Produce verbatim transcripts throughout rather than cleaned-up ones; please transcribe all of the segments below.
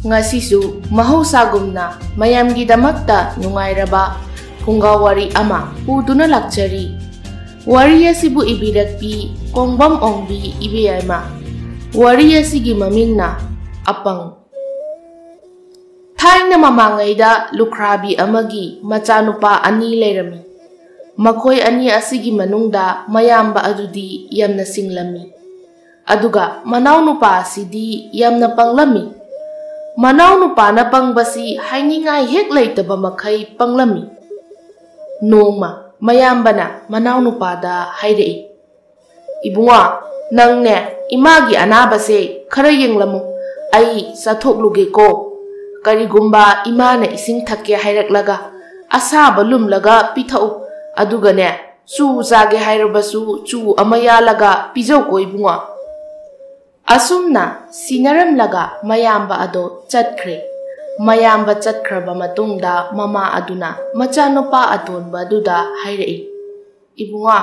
ꯉꯁꯤꯁꯨ ꯃꯍꯧꯁꯥꯒꯨꯝꯅ ꯃꯌꯥꯝꯒꯤꯗꯃꯛꯇ ꯅꯨꯡꯉꯥꯏꯔꯕ ꯐꯨꯡꯒꯥ ꯋꯥꯔꯤ ꯑꯃ ꯄꯨꯗꯨꯅ ꯂꯥꯛꯆꯔꯤ꯫ ꯋꯥꯔꯤ ꯑꯁꯤꯕꯨ ꯏꯕꯤꯔꯛꯄꯤ ꯀꯣꯡꯕꯝ ꯑꯣꯡꯕꯤ ꯏꯕꯦꯌꯥꯏꯃ꯫ ꯋꯥꯔꯤ ꯑꯁꯤꯒꯤ ꯃꯃꯤꯡꯅ ꯑꯄꯪ꯫ ꯊꯥꯏꯅ ꯃꯃꯥꯡꯉꯩꯗ ꯂꯨꯈ꯭ꯔꯥꯕꯤ ꯑꯃꯒꯤ ꯃꯆꯥꯅꯨꯄꯥ ꯑꯅꯤ ꯂꯩꯔꯝꯃꯤ꯫ ꯃꯈꯣꯏ ꯑꯅꯤ ꯑꯁꯤꯒꯤ ꯃꯅꯨꯡꯗ ꯃꯌꯥꯝꯕ ꯑꯗꯨꯗꯤ ꯌꯥꯝꯅ ꯁꯤꯡꯂꯝꯃꯤ꯫ ꯑꯗꯨꯒ ꯃꯅꯥꯎꯅꯨꯄꯥ ꯑꯁꯤꯗꯤ ꯌꯥꯝꯅ ꯄꯪꯂꯝꯃꯤ꯫ ꯃꯅꯥꯎꯅꯨꯄꯥꯅ ꯄꯪꯕꯁꯤ ꯍꯥꯏꯅꯤꯡꯉꯥꯏ ꯍꯦꯛ ꯂꯩꯇꯕ ꯃꯈꯩ ꯄꯪꯂꯝꯃꯤ꯫ ꯅꯣꯡꯃ ꯃꯌꯥꯝꯕꯅ ꯃꯅꯥꯎꯅꯨꯄꯥꯗ ꯍꯥꯏꯔꯛꯏ, "ꯏꯕꯨꯡꯉꯣ, ꯅꯪꯅꯦ ꯏꯃꯥꯒꯤ ꯑꯅꯥꯕꯁꯦ ꯈꯔ ꯌꯦꯡꯂꯝꯃꯨ, ꯑꯩ ꯆꯠꯊꯣꯛꯂꯨꯒꯦꯀꯣ꯫ ꯀꯔꯤꯒꯨꯝꯕ ꯏꯃꯥꯅ ꯏꯁꯤꯡ ꯊꯛꯀꯦ ꯍꯥꯏꯔꯛꯂꯒ ꯑꯁꯥꯕ ꯂꯨꯝꯂꯒ ꯄꯤꯊꯛꯎ, ꯑꯗꯨꯒꯅꯦ ꯆꯨ ꯆꯥꯒꯦ ꯍꯥꯏꯔꯕꯁꯨ ꯆꯨ ꯑꯃ ꯌꯥꯜꯂꯒ ꯄꯤꯖꯧꯀꯣ ꯏꯕꯨꯡꯉꯣ"꯫ ꯑꯁꯨꯝꯅ ꯁꯤꯟꯅꯔꯝꯂꯒ ꯃꯌꯥꯝꯕ ꯑꯗꯣ ꯆꯠꯈ꯭ꯔꯦ꯫ ꯃꯌꯥꯝꯕ ꯆꯠꯈ꯭ꯔꯕ ꯃꯇꯨꯡꯗ ꯃꯃꯥ ꯑꯗꯨꯅ ꯃꯆꯥꯅꯨꯄꯥ ꯑꯇꯣꯟꯕ ꯑꯗꯨꯗ ꯍꯥꯏꯔꯛꯏ, "ꯏꯕꯨꯡꯉꯣ,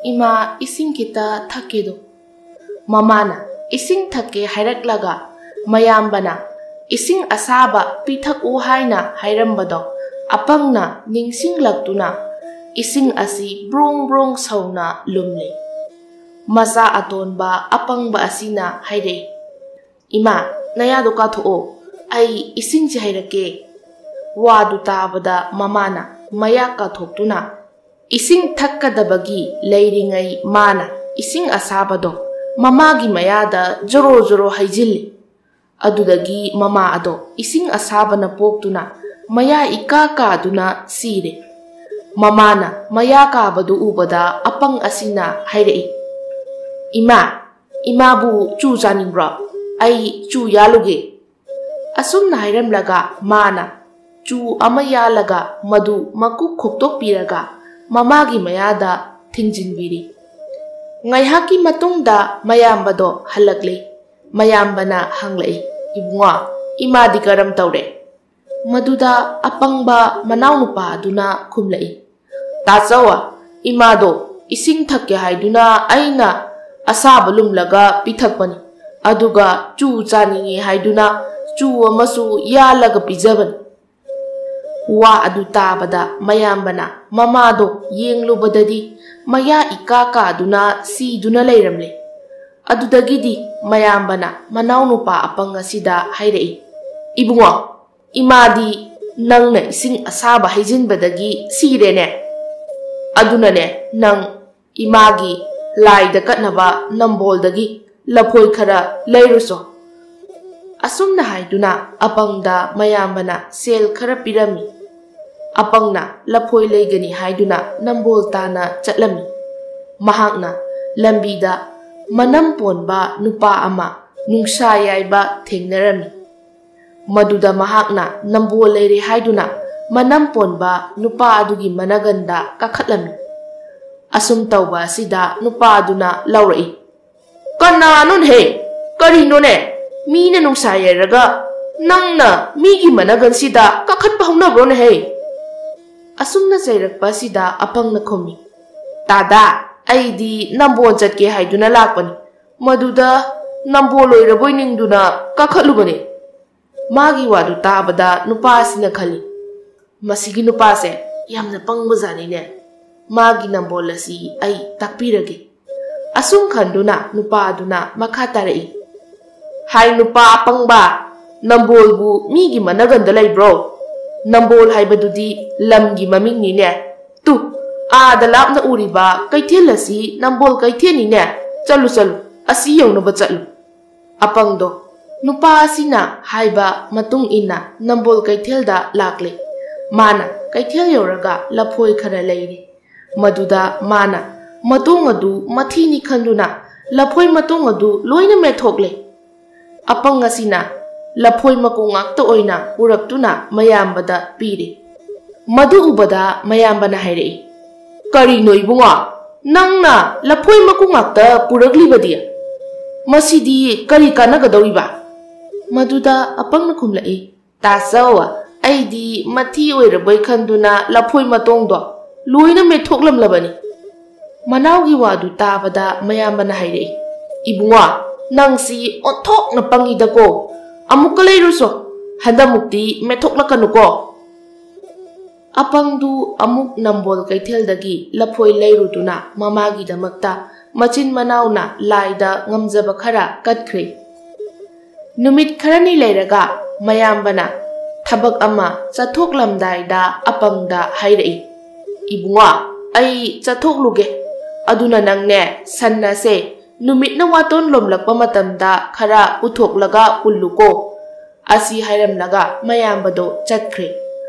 ꯏꯃꯥ ꯏꯁꯤꯡ ꯈꯤꯇ ꯊꯛꯀꯦꯗꯣ"꯫ ꯃꯃꯥꯅ ꯏꯁꯤꯡ ꯊꯛꯀꯦ ꯍꯥꯏꯔꯛꯂꯒ ꯃꯌꯥꯝꯕꯅ ꯏꯁꯤꯡ ꯑꯁꯥꯕ ꯄꯤꯊꯛꯎ ꯍꯥꯏꯅ ꯍꯥꯏꯔꯝꯕꯗꯣ ꯑꯄꯪꯅ ꯅꯤꯡꯁꯤꯡꯂꯛꯇꯨꯅ ꯏꯁꯤꯡ ꯑꯁꯤ ꯕ꯭ꯔꯣꯡ ꯕ꯭ꯔꯣꯡ ꯁꯧꯅ ꯂꯨꯝꯂꯦ꯫ ꯃꯆꯥ ꯑꯇꯣꯟꯕ ꯑꯄꯪꯕ ꯑꯁꯤꯅ ꯍꯥꯏꯔꯛꯏ, "ꯏꯃꯥ, ꯅꯌꯥꯗꯣ ꯀꯥꯊꯣꯛꯑꯣ, ꯑꯩ ꯏꯁꯤꯡꯁꯦ ꯍꯩꯔꯛꯀꯦ"꯫ ꯋꯥꯗꯨ ꯇꯥꯕꯗ ꯃꯃꯥꯅ ꯃꯌꯥ ꯀꯥꯊꯣꯛꯇꯨꯅ ꯏꯁꯤꯡ ꯊꯛꯀꯗꯕꯒꯤ ꯂꯩꯔꯤꯉꯩ ꯃꯥꯅ ꯏꯁꯤꯡ ꯑꯁꯥꯕꯗꯣ ꯃꯃꯥꯒꯤ ꯃꯌꯥꯗ ꯖꯣꯔꯣ ꯖꯣꯔꯣ ꯍꯩꯖꯤꯜꯂꯤ꯫ ꯑꯗꯨꯗꯒꯤ ꯃꯃꯥ ꯑꯗꯣ ꯏꯁꯤꯡ ꯑꯁꯥꯕꯅ ꯄꯣꯛꯇꯨꯅ ꯃꯌꯥ ꯏꯀꯥ ꯀꯥꯗꯨꯅ ꯁꯤꯔꯦ꯫ ꯃꯃꯥꯅ ꯃꯌꯥ ꯀꯥꯕꯗꯨ ꯎꯕꯗ ꯑꯄꯪ ꯑꯁꯤꯅ ꯍꯥꯏꯔꯛꯏ, "ꯏꯃꯥ, ꯏꯃꯥꯕꯨ ꯆꯨ ꯆꯥꯅꯤꯡꯕ꯭ꯔꯣ? ꯑꯩ ꯆꯨ ꯌꯥꯜꯂꯨꯒꯦ"꯫ ꯑꯁꯨꯝꯅ ꯍꯥꯏꯔꯝꯂꯒ ꯃꯥꯅ ꯆꯨ ꯑꯃ ꯌꯥꯜꯂꯒ ꯃꯗꯨ ꯃꯀꯨꯞ ꯈꯣꯛꯇꯣꯛꯄꯤꯔꯒ ꯃꯃꯥꯒꯤ ꯃꯌꯥꯗ ꯊꯤꯡꯖꯤꯟꯕꯤꯔꯤ꯫ ꯉꯥꯏꯍꯥꯛꯀꯤ ꯃꯇꯨꯡꯗ ꯃꯌꯥꯝꯕꯗꯣ ꯍꯜꯂꯛꯂꯦ꯫ ꯃꯌꯥꯝꯕꯅ ꯍꯪꯂꯛꯏ, "ꯏꯕꯨꯡꯉꯣ, ꯏꯃꯥꯗꯤ ꯀꯔꯝ ꯇꯧꯔꯦ?" ꯃꯗꯨꯗ ꯑꯄꯪꯕ ꯃꯅꯥꯎꯅꯨꯄꯥ ꯑꯗꯨꯅ ꯈꯨꯝꯂꯛꯏ, "ꯇꯥꯆꯧ, ꯏꯃꯥꯗꯣ ꯏꯁꯤꯡ ꯊꯛꯀꯦ ꯍꯥꯏꯗꯨꯅ ꯑꯩꯅ ꯑꯁꯥꯕ ꯂꯨꯝꯂꯒ ꯄꯤꯊꯛꯄꯅꯤ, ꯑꯗꯨꯒ ꯆꯨ ꯆꯥꯅꯤꯡꯉꯤ ꯍꯥꯏꯗꯨꯅ ꯆꯨ ꯑꯃꯁꯨ ꯌꯥꯜꯂꯒ ꯄꯤꯖꯕꯅꯤ꯫ ꯋꯥ ꯑꯗꯨ ꯇꯥꯕꯗ ꯃꯌꯥꯝꯕꯅ ꯃꯃꯥꯗꯣ ꯌꯦꯡꯂꯨꯕꯗꯗꯤ ꯃꯌꯥ ꯏꯀꯥ ꯀꯥꯗꯨꯅ ꯁꯤꯗꯨꯅ ꯂꯩꯔꯝꯂꯦ꯫ ꯑꯗꯨꯗꯒꯤꯗꯤ ꯃꯌꯥꯝꯕꯅ ꯃꯅꯥꯎꯅꯨꯄꯥ ꯑꯄꯪ ꯑꯁꯤꯗ ꯍꯥꯏꯔꯛꯏ, "ꯏꯕꯨꯡꯉꯣ, ꯏꯃꯥꯗꯤ ꯅꯪꯅ ꯏꯁꯤꯡ ꯑꯁꯥꯕ ꯍꯩꯖꯤꯟꯕꯗꯒꯤ ꯁꯤꯔꯦꯅꯦ꯫ ꯑꯗꯨꯅꯅꯦ, ꯅꯪ ꯏꯃꯥꯒꯤ ꯂꯥꯏꯗ ꯀꯠꯅꯕ ꯅꯝꯕꯣꯜꯗꯒꯤ ꯂꯐꯣꯏ ꯈꯔ ꯂꯩꯔꯨꯆꯣ꯫" ꯑꯁꯨꯝꯅ ꯍꯥꯏꯗꯨꯅ ꯑꯄꯪꯗ ꯃꯌꯥꯝꯕꯅ ꯁꯦꯜ ꯈꯔ ꯄꯤꯔꯝꯃꯤ꯫ ꯑꯄꯪꯅ ꯂꯐꯣꯏ ꯂꯩꯒꯅꯤ ꯍꯥꯏꯗꯨꯅ ꯅꯝꯕꯣꯜ ꯇꯥꯅ ꯆꯠꯂꯝꯃꯤ꯫ ꯃꯍꯥꯛꯅ ꯂꯝꯕꯤꯗ ꯃꯅꯝ ꯄꯣꯟꯕ ꯅꯨꯄꯥ ꯑꯃ ꯅꯨꯡꯁꯥ ꯌꯥꯏꯕ ꯊꯦꯡꯅꯔꯝꯃꯤ꯫ ꯃꯗꯨꯗ ꯃꯍꯥꯛꯅ ꯅꯝꯕꯣꯜ ꯂꯩꯔꯦ ꯍꯥꯏꯗꯨꯅ ꯃꯅꯝ ꯄꯣꯟꯕ ꯅꯨꯄꯥ ꯑꯗꯨꯒꯤ ꯃꯅꯒꯟꯗ ꯀꯥꯈꯠꯂꯝꯃꯤ꯫ ꯑꯁꯨꯝ ꯇꯧꯕ ꯑꯁꯤꯗ ꯅꯨꯄꯥ ꯑꯗꯨꯅ ꯂꯥꯎꯔꯛꯏ, "ꯀꯅꯥꯅꯣꯅꯦꯍꯦ? ꯀꯔꯤꯅꯣꯅꯦ? ꯃꯤꯅ ꯅꯨꯡꯁꯥ ꯌꯩꯔꯒ ꯅꯪꯅ ꯃꯤꯒꯤ ꯃꯅꯒꯟꯁꯤꯗ ꯀꯥꯈꯠꯄ ꯍꯧꯅꯕ꯭ꯔꯣꯅꯦꯍꯦ?" ꯑꯁꯨꯝꯅ ꯆꯩꯔꯛꯄ ꯑꯁꯤꯗ ꯑꯄꯪꯅ ꯈꯨꯝꯃꯤ, "ꯇꯥꯗꯥ, ꯑꯩꯗꯤ ꯅꯝꯕꯣꯜ ꯆꯠꯀꯦ ꯍꯥꯏꯗꯨꯅ ꯂꯥꯛꯄꯅꯤ꯫ ꯃꯗꯨꯗ ꯅꯝꯕꯣꯜ ꯑꯣꯏꯔꯕꯣꯏ ꯅꯤꯡꯗꯨꯅ ꯀꯥꯈꯠꯂꯨꯕꯅꯤ꯫" ꯃꯥꯒꯤ ꯋꯥꯗꯨ ꯇꯥꯕꯗ ꯅꯨꯄꯥ ꯑꯁꯤꯅ ꯈꯜꯂꯤ, "ꯃꯁꯤꯒꯤ ꯅꯨꯄꯥꯁꯦ ꯌꯥꯝꯅ ꯄꯪꯕꯖꯥꯠꯅꯤꯅꯦ꯫ ꯃꯥꯒꯤ ꯅꯝꯕꯣꯜ ꯑꯁꯤ ꯑꯩ ꯇꯥꯛꯄꯤꯔꯒꯦ꯫" ꯑꯁꯨꯝ ꯈꯟꯗꯨꯅ ꯅꯨꯄꯥ ꯑꯗꯨꯅ ꯃꯈꯥ ꯇꯥꯔꯛꯏ, "ꯍꯥꯏ ꯅꯨꯄꯥ ꯑꯄꯪꯕ, ꯅꯝꯕꯣꯜꯕꯨ ꯃꯤꯒꯤ ꯃꯅꯒꯟꯗ ꯂꯩꯕ꯭ꯔꯣ? ꯅꯝꯕꯣꯜ ꯍꯥꯏꯕꯗꯨꯗꯤ ꯂꯝꯒꯤ ꯃꯃꯤꯡꯅꯤꯅꯦ꯫ ꯇꯨ, ꯑꯥꯗ ꯂꯥꯞꯅ ꯎꯔꯤꯕ ꯀꯩꯊꯦꯜ ꯑꯁꯤ ꯅꯝꯕꯣꯜ ꯀꯩꯊꯦꯜꯅꯤꯅꯦ꯫ ꯆꯠꯂꯨ, ꯆꯠꯂꯨ, ꯑꯁꯤ ꯌꯧꯅꯕ ꯆꯠꯂꯨ꯫" ꯑꯄꯪꯗꯣ ꯅꯨꯄꯥ ꯑꯁꯤꯅ ꯍꯥꯏꯕ ꯃꯇꯨꯡ ꯏꯟꯅ ꯅꯝꯕꯣꯜ ꯀꯩꯊꯦꯜꯗ ꯂꯥꯛꯂꯦ꯫ ꯃꯥꯅ ꯀꯩꯊꯦꯜ ꯌꯧꯔꯒ ꯂꯐꯣꯏ ꯈꯔ ꯂꯩꯔꯦ꯫ ꯃꯗꯨꯗ ꯃꯥꯅ ꯃꯇꯣꯡ ꯑꯗꯨ ꯃꯊꯤꯅꯤ ꯈꯟꯗꯨꯅ ꯂꯐꯣꯏ ꯃꯇꯣꯡ ꯑꯗꯨ ꯂꯣꯏꯅ ꯃꯦꯠꯊꯣꯛꯂꯦ꯫ ꯑꯄꯪ ꯑꯁꯤꯅ ꯂꯐꯣꯏ ꯃꯀꯨ ꯉꯥꯛꯇ ꯑꯣꯏꯅ ꯄꯨꯔꯛꯇꯨꯅ ꯃꯌꯥꯝꯕꯗ ꯄꯤꯔꯦ꯫ ꯃꯗꯨ ꯎꯕꯗ ꯃꯌꯥꯝꯕꯅ ꯍꯥꯏꯔꯛꯏ, "ꯀꯔꯤꯅꯣ ꯏꯕꯨꯡꯉꯣ, ꯅꯪꯅ ꯂꯐꯣꯏ ꯃꯀꯨ ꯉꯥꯛꯇ ꯄꯨꯔꯛꯂꯤꯕꯗꯤ? ꯃꯁꯤꯗꯤ ꯀꯔꯤ ꯀꯥꯟꯅꯒꯗꯧꯔꯤꯕ?" ꯃꯗꯨꯗ ꯑꯄꯪꯅ ꯈꯨꯝꯂꯛꯏ, "ꯇꯥꯆꯧ, ꯑꯩꯗꯤ ꯃꯊꯤ ꯑꯣꯏꯔꯕꯣꯏ ꯈꯟꯗꯨꯅ ꯂꯐꯣꯏ ꯃꯇꯣꯡꯗꯣ ꯂꯣꯏꯅ ꯃꯦꯠꯊꯣꯛꯂꯝꯂꯕꯅꯤ꯫" ꯃꯅꯥꯎꯒꯤ ꯋꯥꯗꯨ ꯇꯥꯕꯗ ꯃꯌꯥꯝꯕꯅ ꯍꯥꯏꯔꯛꯏ, "ꯏꯕꯨꯡꯉꯣ, ꯅꯪꯁꯤ ꯑꯣꯟꯊꯣꯛꯅ ꯄꯪꯉꯤꯗꯀꯣ꯫ ꯑꯃꯨꯛꯀ ꯂꯩꯔꯨꯁꯣ, ꯍꯟꯗꯛꯃꯨꯛꯇꯤ ꯃꯦꯠꯊꯣꯛꯂꯛꯀꯅꯨꯀꯣ꯫ ꯑꯄꯪꯗꯨ ꯑꯃꯨꯛ ꯅꯝꯕꯣꯜ ꯀꯩꯊꯦꯜꯗꯒꯤ ꯂꯐꯣꯏ ꯂꯩꯔꯨꯗꯨꯅ ꯃꯃꯥꯒꯤꯗꯃꯛꯇ ꯃꯆꯤꯟ ꯃꯅꯥꯎꯅ ꯂꯥꯏꯗ ꯉꯝꯖꯕ ꯈꯔ ꯀꯠꯈ꯭ꯔꯦ꯫ ꯅꯨꯃꯤꯠ ꯈꯔꯅꯤ ꯂꯩꯔꯒ ꯃꯌꯥꯝꯕꯅ ꯊꯕꯛ ꯑꯃ ꯆꯠꯊꯣꯛꯂꯝꯗꯥꯏꯗ ꯑꯄꯪꯗ ꯍꯥꯏꯔꯛꯏ, "ꯏꯕꯨꯡꯉꯣ, ꯑꯩ ꯆꯠꯊꯣꯛꯂꯨꯒꯦ꯫ ꯑꯗꯨꯅ ꯅꯪꯅꯦ, ꯁꯟ ꯑꯁꯦ ꯅꯨꯃꯤꯠꯅ ꯋꯥꯇꯣꯟ ꯂꯣꯝꯂꯛꯄ ꯃꯇꯝꯗ ꯈꯔ ꯄꯨꯊꯣꯛꯂꯒ ꯄꯨꯜꯂꯨꯀꯣ"꯫ ꯑꯁꯤ ꯍꯥꯏꯔꯝꯂꯒ ꯃꯌꯥꯝꯕꯗꯣ ꯆꯠꯈ꯭ꯔꯦ꯫